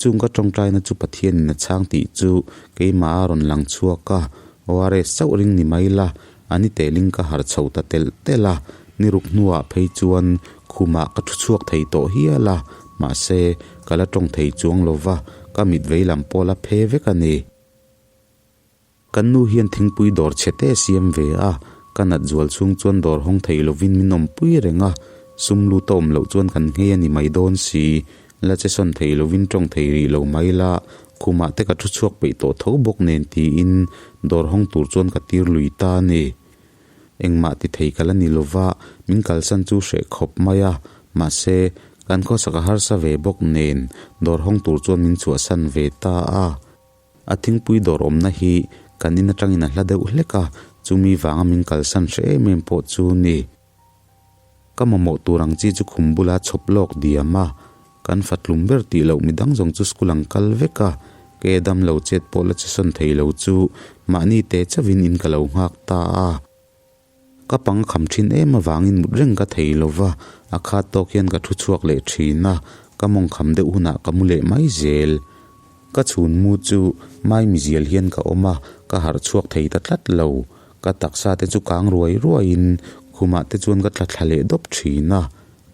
B: Chung ka tawngtaina chu Pathianin a chhang tih chu keimah a rawn lang chhuak a, ORS chauh ring ni mai la, a ni telin ka harh chho ta telh telh a, ni ruk hnuah phei chuan khumah ka thu chhuak thei tawh hial a, mahse ka la tawng thei chuang lo va, ka mit vei lam pawh la phe vek a ni. Kan nu hian thingpui dawr chhe te siam ve a, ka nat zual chhung chuan dawr hawng thei lovin min awmpui reng a, sum lut a awm loh chuan kan nghei a ni mai dawn si, la che sawn thei lovin tawng thei rih lo mai la, khumah te ka thu chhuak peih tawh tho bawk nen tiin dawr hawng tur chuan ka tir lui ta a ni. Engmah ti thei ka la ni lova, min kalsan chu hreh khawp mai a, mahse, kan khawsak a harsa ve bawk nen dawr hawng tur chuan min chhuahsan ve ta a. A thingpui dawr awmna hi kan in atangin a hla deuh hlek a, chumi vanga min kalsan hreh em em pawh chu ni. Ka mamawh tur ang chi chu khum bula chhawp lawk diam a, kan fatlum ber tih loh midang zawng chu school ang kal vek a. Ke damlo chet pawh la che sawn thei lo chu mahni te chauhin in ka lo nghak ta a. Ka pang kham thin em avangin mut reng ka thei lo va, a khat tawk hian ka thu chhuak leh thin a, ka mawng kham deuh hunah ka mu leh mai zel. Ka chhun mu chu mai mizial hian ka awm a, ka harh chhuak thei ta tlat lo. Ka taksa te chu kang ruai ruaiin khumah te chuan ka tla thla leh dawp thin a.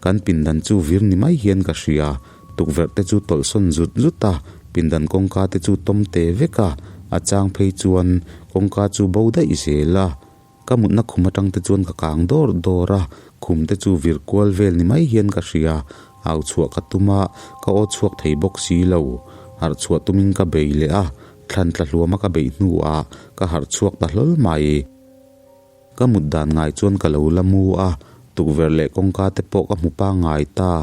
B: Kan pindan chu vir ni mai hian ka hria, tukverh te chu tawlhsawn zut zut a, pindan kawngka te chu tawm te vek a, a chang phei chuan kawngka chu bo daih zel a. Ka mutna khum atang te chuan ka kang dawr dawr a, khum te chu vir kual vel ni mai hian ka hria, au chhuah ka tum a, ka aw chhuak thei bawk si lo. Harh chhuah tumin ka bei leh a, thlan tla hluama ka beih hnuah ka harh chhuak ta hlawl mai. Ka mut dan ngai chuan ka lo la mu a, tukverh leh kawngka te pawh ka hmu pangngai ta.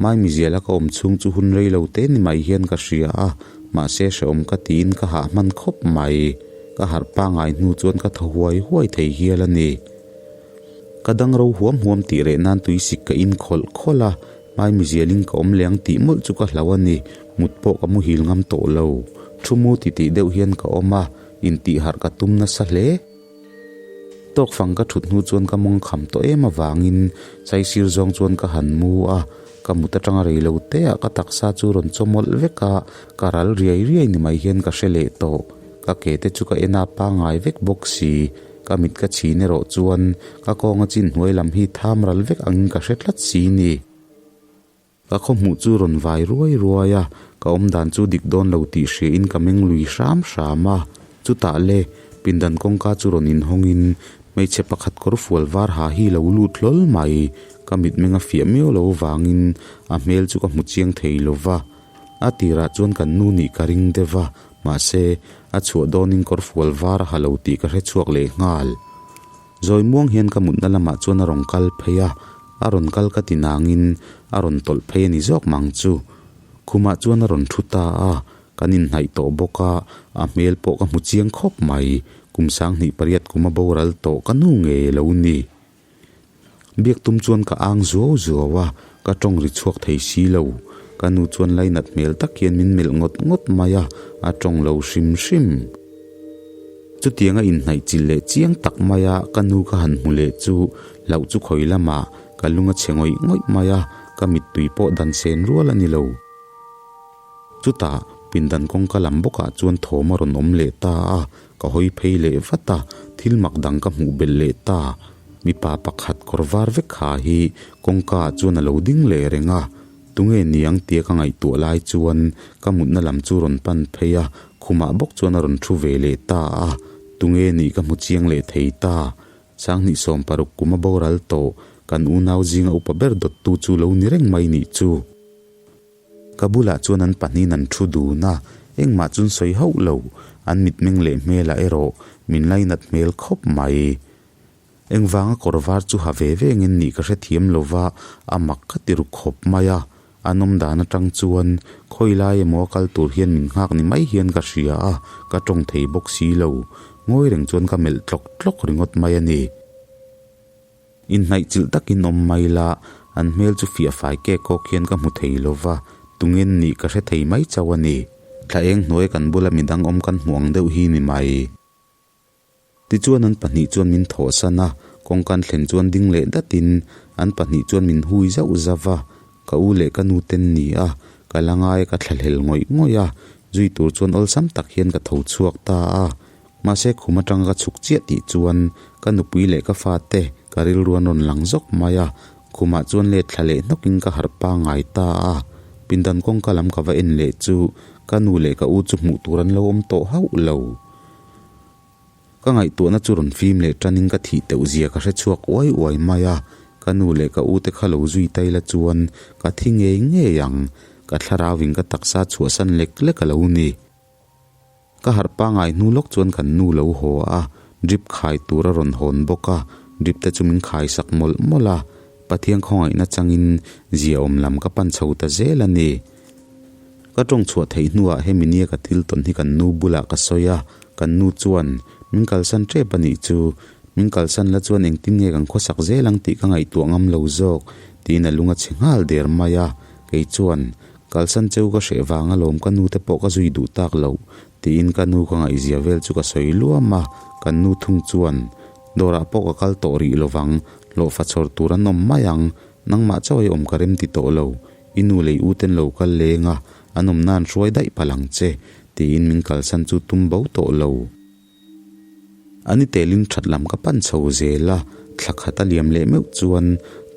B: Maimiziala ka awm chhung chu hun rei lo te ni mai hian ka hria a, mahse hrehawm ka tiin ka hah hman khawp mai. Ka harh pangngai hnu chuan ka thaw huai huai thei hial a ni. Ka dang ro huam huam tih reh nan tuisik ka in khawlh khawlh a, Maimizialin ka awm leh ang tih mawlh chu ka hlau a ni. Mut pawh ka muhil ngam tawh lo. Thu mu titih deuh hian ka awm a, intihharh ka tum nasa hle. Tawk fang ka thut hnu chuan ka mawng kham tawh em avangin saisir zawng chuan ka han mu a, ka mut atanga rei lo te ah ka taksa chu rawn chaw mawlh vek a, ka ral riai riai ni mai hian ka hre leh tawh. Ka ke te chu ka en a pangngai vek bawk si, ka mit ka chhin erawh chuan ka kawnga chin hnuai lam hi tham ral vek angin ka hre tlat si ni. Ka khawhmuh chu rawn vai ruai ruai a, ka awm dan chu dik dawn lo tih hriain ka meng lui hram hram a. Chutah le, pindan kawngka chu rawn inhawngin hmeichhe pakhat kawr fual var ha hi lo lut hlawl mai. Ka mitmeng a fiah miau lo vangin a hmel chu ka hmu chiang thei lo va. A tirah chuan kan nu nih ka ring deuh va, mahse, a chhuah dawnin kawr fual var a ha lo tih ka hre chhuak leh nghal. Zawi muang hian ka mutna lamah chuan a rawn kal phei a, a rawn kal ka ti nangin a rawn tawlh phei a ni zawk mang chu. Khumah chuan a rawn thu ta a, kan inhnaih tawh bawk a, a hmel pawh ka hmu chiang khawp mai. Kum 28 kum a boral tawh ka nu ngei a lo ni. Biak tum chuan ka ang zuau zuau a, ka tawng ri chhuak thei si lo. Ka nu chuan lainat hmel tak hian min melh ngawt ngawt mai a, a tawng lo hrim hrim. Chutianga inhnaih chilh leh chiang tak maia ka nu ka han hmu leh chu hlauh chu khawi lamah ka lung a chhe ngawih ngawih mai a, ka mittui pawh dan sen rual a ni lo. Chutah pindan kawngka lam bawkah chuan thawm a rawn awm leh ta a, ka hawi phei leh vat a, thil mak dang ka hmuh belh leh ta. Mipa pakhat kawr var vek ha hi kawngka ah chuan a lo ding leh reng a, Tunge niang tia ka ngaihtuah lai chuan ka mutna lam chu rawn pan phei a, khumah bawk chuan a rawn thu ve leh ta a, tunge nih ka hmu chiang leh thei ta. 2016 kum a boral tawh, kan unau zinga upa ber dawttu chu lo ni reng mai nih chu. Ka bulah chuan an pahnihin an thu dun a, engmah chun sawi hauh lo, an mitmeng leh hmelah erawh min lainat hmel khawp mai. Engvanga kawr var chu ha ve ve engin nih ka hrethiam lo va, a mak ka ti ru khawp mai a. An awm dan atang chuan khawi lai emaw a kal tur hian min nghak ni mai hian ka hria a, ka tawng thei bawk si lo. Ngawi reng chuan ka melh tlawk tlawk ringawt mai a ni. Inhnaih chilh takin awm mai la, an hmel chu fiah fai kek kawk hian ka hmu thei lo va, tungen nih ka hre thei mai chauh a ni. Thla eng hnuai kan bula midang awm kan hmuh ang deuh hi ni mai. Tichuan an pahnih chuan min thawhsan a, kawngkan thlen chuan ding leh datin an pahnih chuan min hui zauh zauh a, ka u leh ka nu ten ni a, ka la ngai ka thlahlel ngawih ngawih a, zui tur chuan awlsam tak hian ka tho chhuak ta a. Mahse khum atanga ka chhuk chiah tih chuan ka nupui leh ka fate ka rilru an rawn lang zawk mai a, khumah chuan let thla leh hnawkin ka harh pangngai ta a. Pindan kawngka lam ka va en leh chu ka nu leh ka u chu hmuh tur an lo awm tawh hauh lo. Ka ngaihtuahna chu rawn fim leh tanin ka thih teuh zia ka hre chhuak uai uai mai a, ka nu leh ka u te kha lo zui tai la chuan ka thi ngei ngei ang, ka thlarauin ka taksa chhuahsan lek lek a lo ni. Ka harh pangai hnu lawk chuan kan nu lo haw a, drip khai tur a rawn hawn bawk a, drip te chu min khai sak mawlh mawlh a, Pathian khawngaihna changin ziaawm lam ka pan chho ta zel a ni. Ka tawng chhuah theih hnuah hemi nia ka thil tawn hi kan nu bulah ka sawi a, kan nu chuan, Min kalsan tep a nih chu, min kalsan la chuan engtin nge kan khawsak zel ang tih ka ngaihtuah ngam lo zawk, tiin a lung a chhe nghal der mai a, kei chuan, Kalsan cheu ka hreh vang alawm ka nu te pawh ka zui duh tak loh tiin ka nu ka ngaihzia vel chu ka sawi luam a, kan nu thung chuan dawrah pawh ka kal tawh rih lovang, hlawhfa chhawr tur an awm mai ang, nangmah chauh ei awm ka rem ti tawh lo, i nu leh i u ten lo kal leng a, an awmna an hruai daih palh ang che tiin min kalsan chu tum bo tawh lo. A ni telin that lam ka pan chho zel a, thla khat a liam leh meuh chuan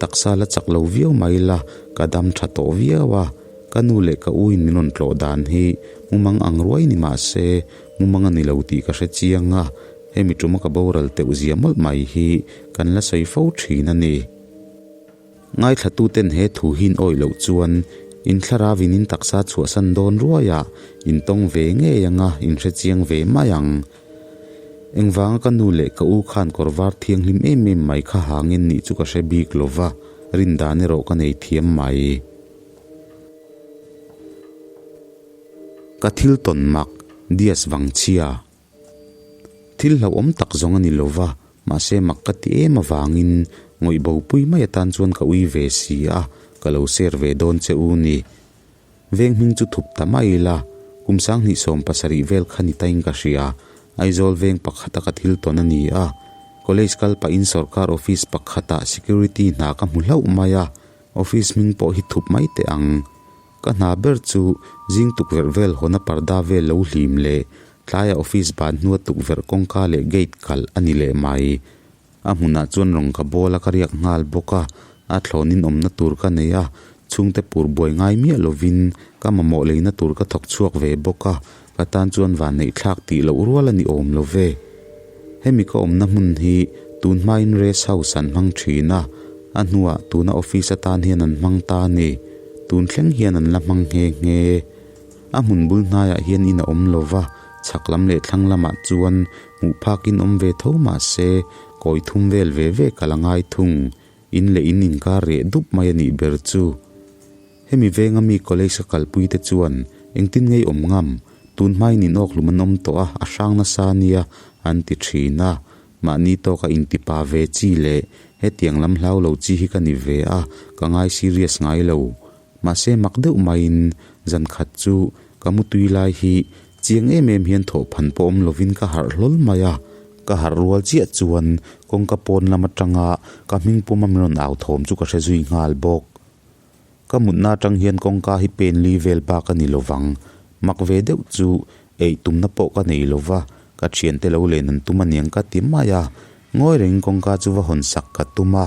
B: taksa la chak lo viau mai la, ka dam tha tawh viau a, ka nu leh ka u in min rawn tlawh dan hi mumang ang ruai ni mah se mumang a ni lo tih ka hre chiang a, hemi tuma ka boral teuh zia mawlh mai hi kan la sawi fo thin a ni. Ngaithlatuten he thu hi in awih loh chuan in thlarauin in taksa chhuahsan dawn ruaiah in tawng ve ngei anga in hre chiang ve mai ang. Engvanga ka nu leh ka u khan kawr var thianghlim em em mai kha hangin nih chu ka hre bik lo va, rindan erawh ka nei thiam mai. Ka thil tawn mak, Dias Vangchhia. Thil hlauhawm tak zawng a ni lo va, mahse mak ka ti em avangin ngawih bopui mai atan chuan ka ui ve si a, ka lo share ve dawn che u ni. Veng hming chu thup ta mai ila, kum sanghnih 70 vel kha ni tain ka hria, Aizawl veng pakhata ka thil tawn a ni a, college kal pahin sorkar office pakhatah security hna ka hmu hlauh mai a, office hming pawh hi thup mai teh ang. Ka hna ber chu zing tukverh vel hawna parda vel lo hlim leh Tlaia office ban hnua tukverh kawngka leh gate kalh a ni leh mai. A hmunah chuan rawng ka bawl a ka riak nghal bawk a, a thlawnin awmna tur ka nei a, chhungte pur buai ngai miah lovin ka mamawh leina tur ka thawk chhuak ve bawk a, ka tan chuan vanneih thlak tih loh rual a ni awm lo ve. Hemi ka awmna hmun hi tun hmain rest house an hmang thin a, a hnuah tuna office atan hian an hmang ta a ni. Tun thleng hian an la hmang nghe nghe. A hmun bul hnaiah hian in a awm lo va, chhak lam leh thlang lamah chuan hmuh phakin awm ve tho mah se, kawi thum vel ve ve ka la ngai thung. In leh in inkar reh dup mai a nih ber chu. Hemi venga mi college a kalpui te chuan engtin ngei awm ngam, tun hmain in awk hlum an awm tawh a, a hrang nasa nia an ti thin a. Mahni tawka intipa ve chi leh hetiang lam hlau lo chi hi ka ni ve a, ka ngai serious ngai lo. Mahse mak deuh maiin zan khat chu ka mutui lai hi chiang em em hian thawhphan pawh awm lovin ka harh hlawl mai a, ka harh rual chiah chuan kawngka pawn lam atanga ka hming puma min rawn au thawm chu ka hre zui nghal bawk. Ka mutna atang hian kawngka hi pen li vel bak a ni lovang. Mak ve deuh chu eih tumna pawh ka nei lova, ka thiante lo len an tum aniang ka ti mai a, Ngawi reng kawngka chu va hawn sak ka tum a,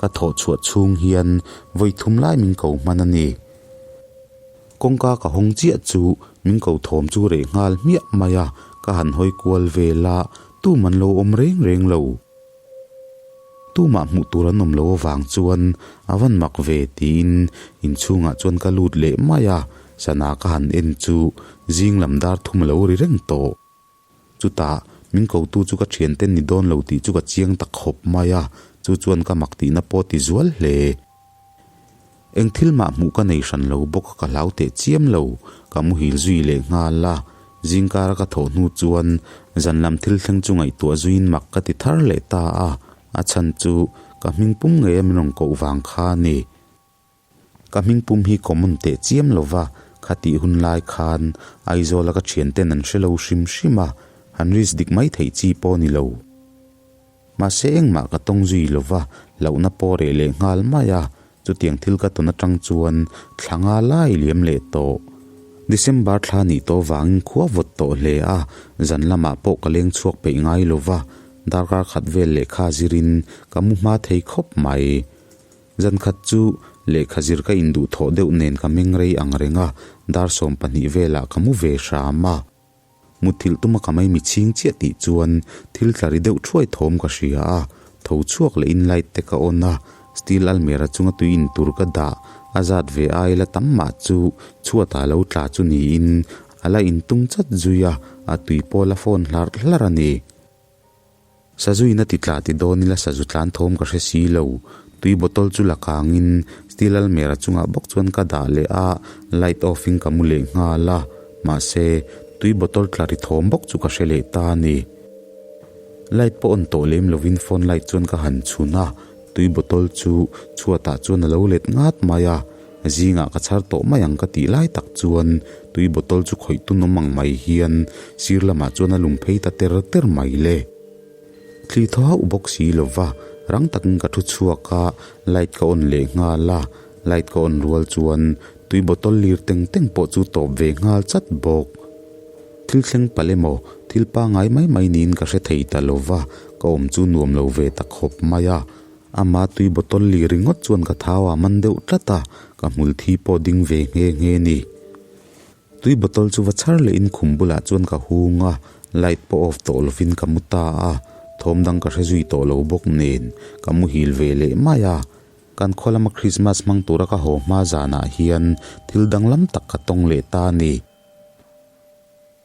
B: ka thawh chhuah chhung hian vawi thum lai min ko hman a ni. Kawngka ka hawng chiah chu min ko thawm chu reh nghal hmiah mai a, ka han hawi kual vel a, tum an lo awm reng reng lo. Tumah hmuh tur an awm lo avang chuan a van mak ve tiin inchhungah chuan ka lut leh mai a, sana ka han en chu zing lam dar thum a lo ri reng tawh. Chutah, min kotu chu ka thiante ni dawn lo tih chu ka chiang ta khawp mai a, chu chuan ka mak tihna pawh ti zual hle. Eng thil mah hmuh ka nei hran lo bawk a ka hlau teh chiam lo, ka muhil zui leh nghal a. Zingkara ka thawh hnu chuan zan lam thil thleng chu ngaihtuah zuiin mak ka ti thar leh ta a, a chhan chu ka hming pum ngeia min rawn koh vang kha a ni. Ka hming pum hi common teh chiam lo va, khatih hun lai khan Aizawla ka thianten an hre lo hrim hrim a, han risk dik mai theih chi pawh a ni lo. Mahse engmah ka tawng zui lo va, hlauhna pawh reh leh nghal mai a, chutiang thil ka tawn atang chuan thla nga lai liam leh tawh. December thla nih tawh vangin khua vawt tawh hle a, zan lamah pawh ka leng chhuak peih ngai lo va, darkar khat vel lehkha zirin ka mu hma thei khawp mai. Zan khat chu lehkha zir ka induh thawh deuh nen ka meng rei ang reng a, dar 12 velah ka mu ve hram a. Mutthilh tuma ka mai mi chhing chiah tih chuan thil tla ri deuh thuai thawm ka hria a, tho chhuak leh in light te ka on a, steel almera chunga tui in tur ka dah a zat ve ai la tam mah chu chhuatah lo tla chu niin a la intung chat zui a, a tui pawh la fawn hlarh hlarh a ni. Sazuin a ti tla ti dawn ila sazu tlan thawm ka hre si lo. Tui bottle chu la kangin steel almera chungah bawk chuan ka dah leh a, light off in ka mu leh nghal a. Mahse, tui bottle tla ri thawm bawk chu ka hre leh ta a ni. Light pawh on tawh lem lovin phone light chuan ka han chhun a, tui bottle chu chhuatah chuan a lo let ngat mai a. Zingah ka chhar tawh mai ang ka tih lai tak chuan tui bottle chu khawih tun awm ang mai hian sir lamah chuan a lum phei ta ter ter mai le. Thli thaw hauh bawk si lo va, rang takin ka thu chhuak a, light ka on leh nghal a, light ka on rual chuan tui bottle lir teng teng pawh chu tawp ve nghal chat bawk. Thil thleng palh emaw, thil pangai mai mai niin ka hre thei ta lo va, ka awm chu nuam lo ve ta khawp mai a. Ama tui bottle lir ringawt chuan ka thau a man deuh tlat a, ka hmul thi pawh ding ve nghe nghe ni. Tui bottle chu va chhar lehin khum bulah chuan ka hung a, light pawh off tawh lovin ka mu ta a, thawm dang ka hre zui tawh lo bawk nen ka muhil ve leh mai a. Kan khaw lama Christmas hmang tura ka haw hma zanah hian thil danglam tak ka tawng leh ta a ni.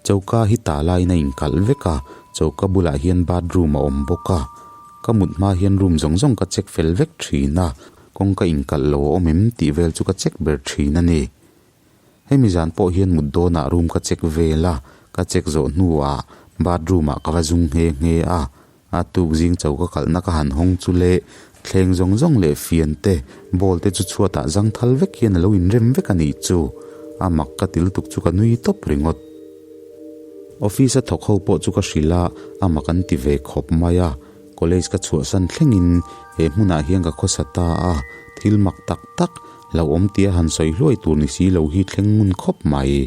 B: Choka hi ta laiin a inkalh vek a, choka bulah hian bathroom a awm bawk a. Ka mut hma hian room zawng zawng ka check fel vek thin a, kawngka inkalh lo a awm em tih vel chu ka check ber thin a ni. Hemi zan pawh hian mut dawnah room ka check vel a, ka check zawh hnuah bathroom ah ka va zung nghe nghe a, a tuk zing choka kalhna ka han hawng chu leh thleng zawng zawng leh fian te, bowl te chu chhuatah zang thal vek hian a lo inrem vek a nih chu, a mak ka ti lutuk chu ka nui tawp ringawt. Office a thawk ho pawh chu ka hrilh a, a mak an ti ve khawp mai a, College ka chhuahsan thlengin he hmunah hian ka khawsa ta a, thil mak tak tak, hlauhawm tia han sawi hluai tur ni si lo hi thleng ngun khawp mai.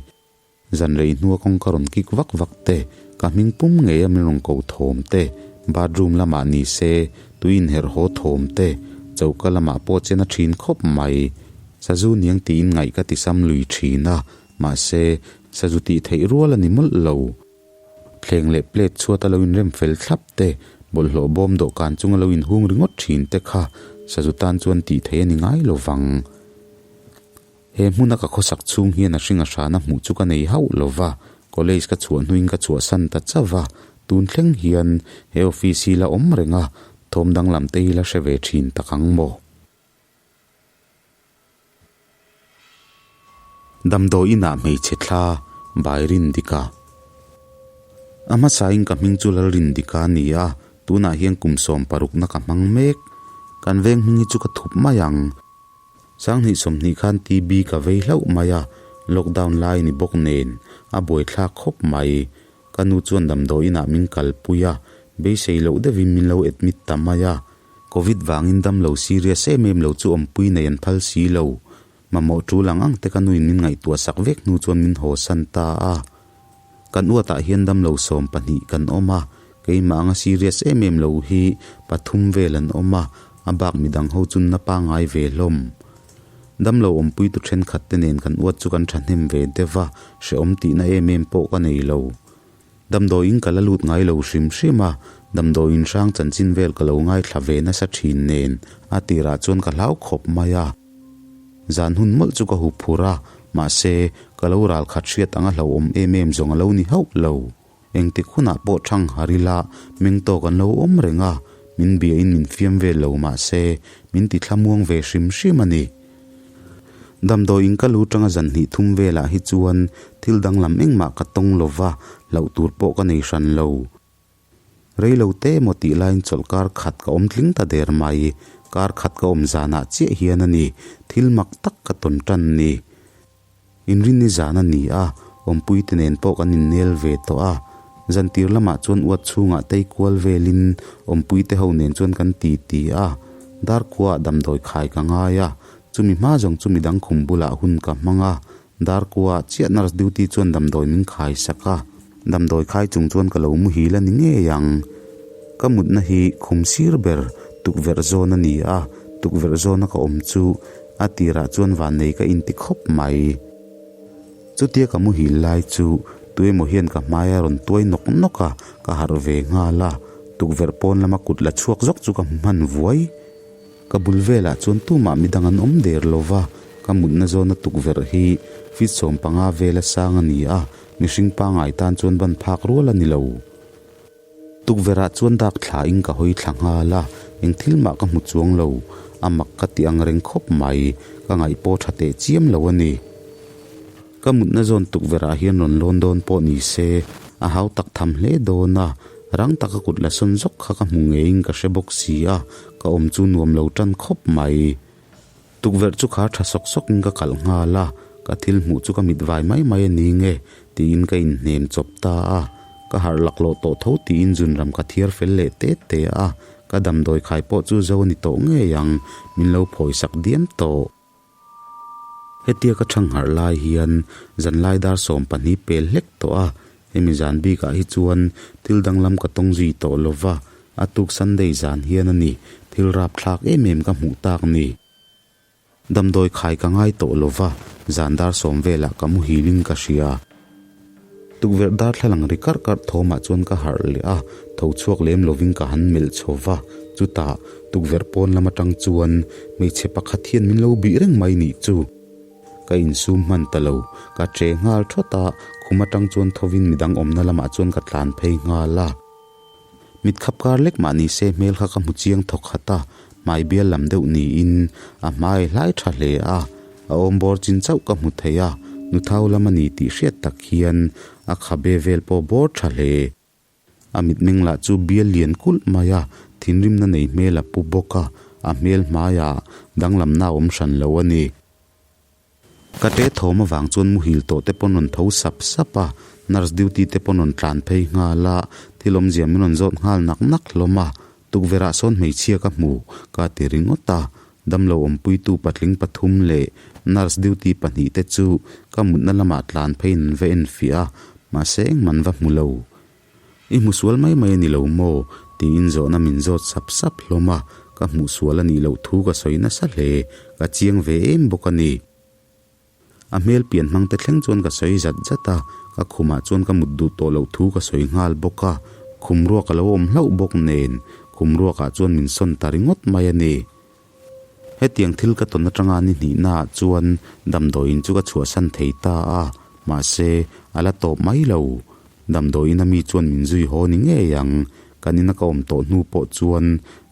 B: Zan rei hnua kawngka rawn kik vak vak te, ka hming pum ngei a min rawn ko thawm te, bathroom lamah ni se tui inherh haw thawm te, choka lamah pawh chen a thin khawp mai. Sazu niang tiin ngaih ka tisam lui thin a, mahse, sazu tih theih rual a ni mawlh lo. Thleng leh plate chhuat a lo inrem fel thlap te, bawlhhlawh bawm dawhkan chunga lo inhung ringawt thin te kha sazu tan chuan tih theih a ni ngai lo vang. He hmuna ka khawsak chhung hian a hring a hrana hmuh chu ka nei hauh lo va, college ka chhuah hnuin ka chhuahsan ta chauh a, tun thleng hian he office hi la awm reng a, thawm danglam te hi la hre ve thin tak ang maw? Damdawi inah hmeichhe thla bai Rindika. A hmasain ka hming chu Lalrindika a ni a, tunah hian kum 60 na ka hmang mek. Kan veng hming hi chu ka thup mai ang. Sanghnih 20 khan TB ka vei hlauh mai a, lockdown lai ni bawk nen a buaithlak khawp mai. Ka nu chuan damdawi inah min kalpui a, beisei loh deuhin min lo admit ta mai a. Covid vangin damlo serious em em lo chu awmpui nei an phal si lo. Mamawh tul ang ang te ka nuin min ngaihtuah sak vek hnu chuan min haw san ta a. Kan uatah hian damlo 12 kan awm a, keimah anga serious em em lo hi pathum vel an awm a, a bak midang ho chu na pangai ve hlawm. Damlo awmpui tu thenkhat te nen kan uat chu kan thahnem ve deuh a, hrehawm tihna em em pawh ka nei lo. Damdawiin ka la lut ngai lo hrim hrim a, damdawiin hrang chanchin vel ka lo ngaithla ve nasa thin nen a tirah chuan ka hlau khawp mai a. Zan hun mawlh chu ka hup phur a, mahse, ka lo ral khat hriat anga hlauhawm em em zawng a lo ni hauh lo. Engtik hunah pawh thang har ila meng tawk an lo awm reng a, min biain min fiam vel lo mahse, min ti thlamuang ve hrim hrim a ni. Damdawiin ka lu tanga zan hnih thum velah hi chuan thil danglam engmah ka tawng lo va, hlauh tur pawh ka nei hran lo. Rei lo te emaw tih laiin chawlh kar khat ka awm tling ta der mai. Kar khat ka awm zanah chiah hian a ni, thil mak tak ka tawn tan ni. Inrinni zan a ni a, awmpuite nen pawh kan innel ve tawh a. Zantir lamah chuan uat chhungah tei kual velin awmpuite ho nen chuan kan ti ti a. Darkhuaah damdawi khai ka ngai a, chumi hma zawng chu midang khum bulah hun ka hmang a. Darkhuaah chiah nurse duty chuan damdawi min khai sak a, damdawi khai chung chuan ka lo muhil a ni ngei ang. Ka mutna hi khum sir ber tukverh zawn a ni a, tukverh zawna ka awm chu A tirah chuan vannei ka inti khawp mai. Chutia ka muhil lai chu tuemaw hian ka hmai a rawn tuai nawk nawk a, ka harh ve nghal a, tukverh pawn lama kut la chhuak zawk chu ka hmu hman vuai. Ka bul velah chuan tumah midang an awm der lo va, ka mutna zawna tukverh hi feet 15 vela sang a ni a, mihring pangai tan chuan ban phak rual a ni lo. Tukverhah chuan dak thlain ka hawi thla nghal a, eng thil mah ka hmu chuang lo. A mak ka ti ang reng khawp mai, ka ngaih pawh tha teh chiam lo a ni. Ka mutna zawn tukverhah hian rawn lawn dawn pawh ni se, a hau tak tham hle dawn a, rang taka kut la sawn zawk kha ka hmu ngeiin ka hre bawk si a, ka awm chu nuam lo tan khawp mai. Tukverh chu khar tha sawk sawkin ka kalh nghal a, ka thil hmuh chu ka mit vai mai mai a ni nge tiin ka inhnem chawp ta a. Ka harh laklawh tawh tho tiin zunram ka thiar fel leh te te a, ka damdawi khai pawh chu zo a ni tawh ngei ang, min lo phawi sak diam tawh. Hetia ka thangharh lai hian zanlai dar 12 pel hlek tawh a, hemi zan bikah hi chuan thil danglam ka tawng zui tawh lo va, a tuk Sunday zan hian a ni thil rapthlak em em ka hmuh tak ni. Damdawi khai ka ngai tawh lo va, zan dar 10 velah ka muhil in ka hria. Tukverh darthlalang ri karh karh thawmah chuan ka harh leh a, tho chhuak lem lovin ka han melh chho va. Chutah, tukverh pawn lam atang chuan hmeichhe pakhat hian min lo bih reng mai nih chu. Ka insum hman ta lo, ka che nghal thawt a, khum atang chuan thovin midang awmna lamah chuan ka tlan phei nghal a. Mit khap kar lek mah ni se hmel kha ka hmu chiang thawk khat a, hmai bial lam deuh niin a hmai hlai tha hle a, a awm bawr chin chauh ka hmu thei a, nuthau lam a ni tih hriat tak hian a khabe vel pawh bawr tha hle. A mitmeng lah chu bial lian kulh mai a, thinrimna nei hmel a pu bawk a, a hmel hmaiah danglamna a awm hran lo a ni. Ka ṭe thawm avang chuan muhil tawh te pawn rawn tho sap sap a, nurse duty te pawn rawn tlan phei nghal a, thil awmzia min rawn zawt nghal nak nak hlawm a, tukverh ah sawn hmeichhia ka hmu ka ti ringawt a, damlo awmpuitu patling pathum leh nurse duty pahnih te chu ka mutna lamah tlan pheiin an va enfiah a, mahse engmah an va hmu lo. I hmu sual mai mai a ni lo maw? tiin zawhna min zawt sap sap hlawm a, ka hmuh sual a nih loh thu ka sawi nasa hle, ka chiang ve em bawk a ni. A hmel pian hmang te thleng chuan ka sawi zat zat a, ka khumah chuan ka mut duh tawh loh thu ka sawi nghal bawk a, khum ruak a lo awm hlauh bawk nen, khum ruakah chuan min sawn ta ringawt mai a ni. Hetiang thil ka tawn atanga ni hnihnaah chuan damdawiin chu ka chhuahsan thei ta a, mahse, a la tawp mai lo. Damdawiin a mi chuan min zui haw ni ngei ang. Kan ina ka awm tawh hnu pawh chuan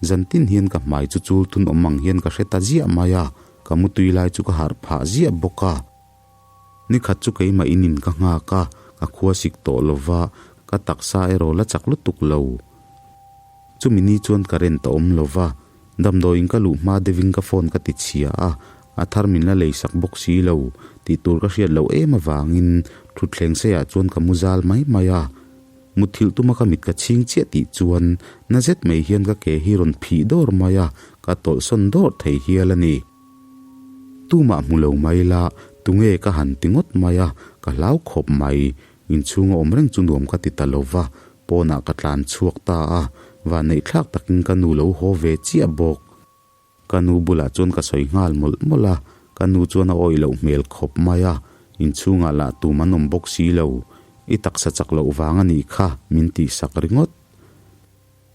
B: zan tin hian ka hmai chu chul thun awm ang hian ka hre ta ziah mai a, ka mutui lai chu ka harh phah ziah bawk a. Nikhat chu keimah inin ka nghak a, ka khua sik tawh lo va, ka taksa erawh la chak lutuk lo. Chumi ni chuan current a awm lo va, Damdawiin ka luh hma deuhin ka phone ka ti chhia a, a thar min la lei sak bawk si lo, tih tur ka hriat loh em avangin thutthleng seiah chuan ka mu zal mai mai a. Mutthilh tuma ka mit ka chhing chiah tih chuan na zet mai hian ka ke hi rawn phih dawr mai a, ka tawlhsawn dawr thei hial a ni. Tumah hmu lo mai la, tunge ka han ti ngawt mai a, ka hlau khawp mai. Inchhunga awm reng chu nuam ka ti ta lo va, Pawnah ka tlan chhuak ta a, vanneih thlak takin ka nu lo haw ve chiah bawk. Ka nu bulah chuan ka sawi nghal mawlh mawlh a, ka nu chuan a awih loh hmel khawp mai a, inchhungah lah tum an awm bawk si lo, i taksa chak loh vang a nih kha min tihsak ringawt.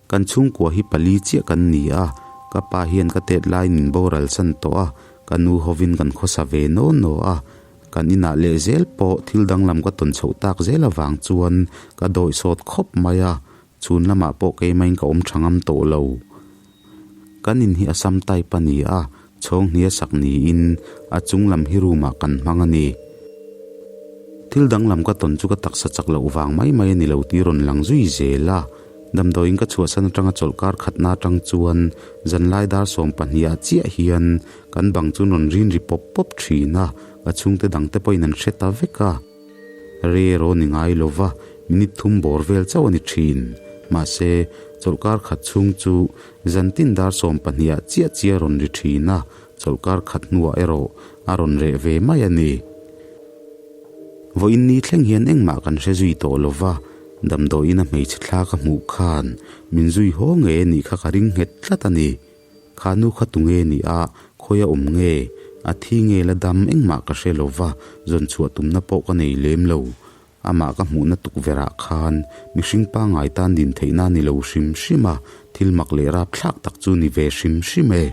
B: Kan chhungkua hi pali chiah kan ni a, ka pa hian ka tet laiin min boral san tawh a, ka nu hovin kan khawsa ve naw naw a, Kan inah leh zel pawh thil danglam ka tawn chhoh tak zel avang chuan ka dawih sawt khawp mai a, chhun lamah pawh keimahin ka awm tha ngam tawh lo. Kan in hi Assam type a ni a, chhawng hnia sak niin a chung lam hi room ah kan hmang a ni. Thil danglam ka tawn chu ka taksa chak loh vang mai mai a ni lo tih rawn lang zui zel a. Damdawiin ka chhuahsan atanga chawlhkar khatna atang chuan zanlai dar 12 ah chiah hian kan bang chu rawn rin ri pawp pawp thin a, ka chhungte dangte pawhin an hre ta vek a. Re erawh ni ngai lo va, minute thum bawr vel chauh a ni thin. Mahse, chawlhkar khat chhung chu zantin dar 12 ah chiah chiah a rawn ri thin a, chawlhkar khat hnuah erawh a rawn reh ve mai a ni. Vawiin ni thleng hian engmah kan hre zui tawh lo va, damdawiin a hmeichhe thla ka hmuh khan min zui haw ngei a nih kha ka ring nghet tlat a ni. Kha nu kha tunge ni a, khawi a awm nge? A thi nge la dam engmah ka hre lo va, zawn chhuah tumna pawh ka nei lem lo. Amah ka hmuhna tukverhah khan mihring pangngai tan din theihna a ni lo hrim hrim a, thil mak leh rapthlak tak chu ni ve hrim hrim e.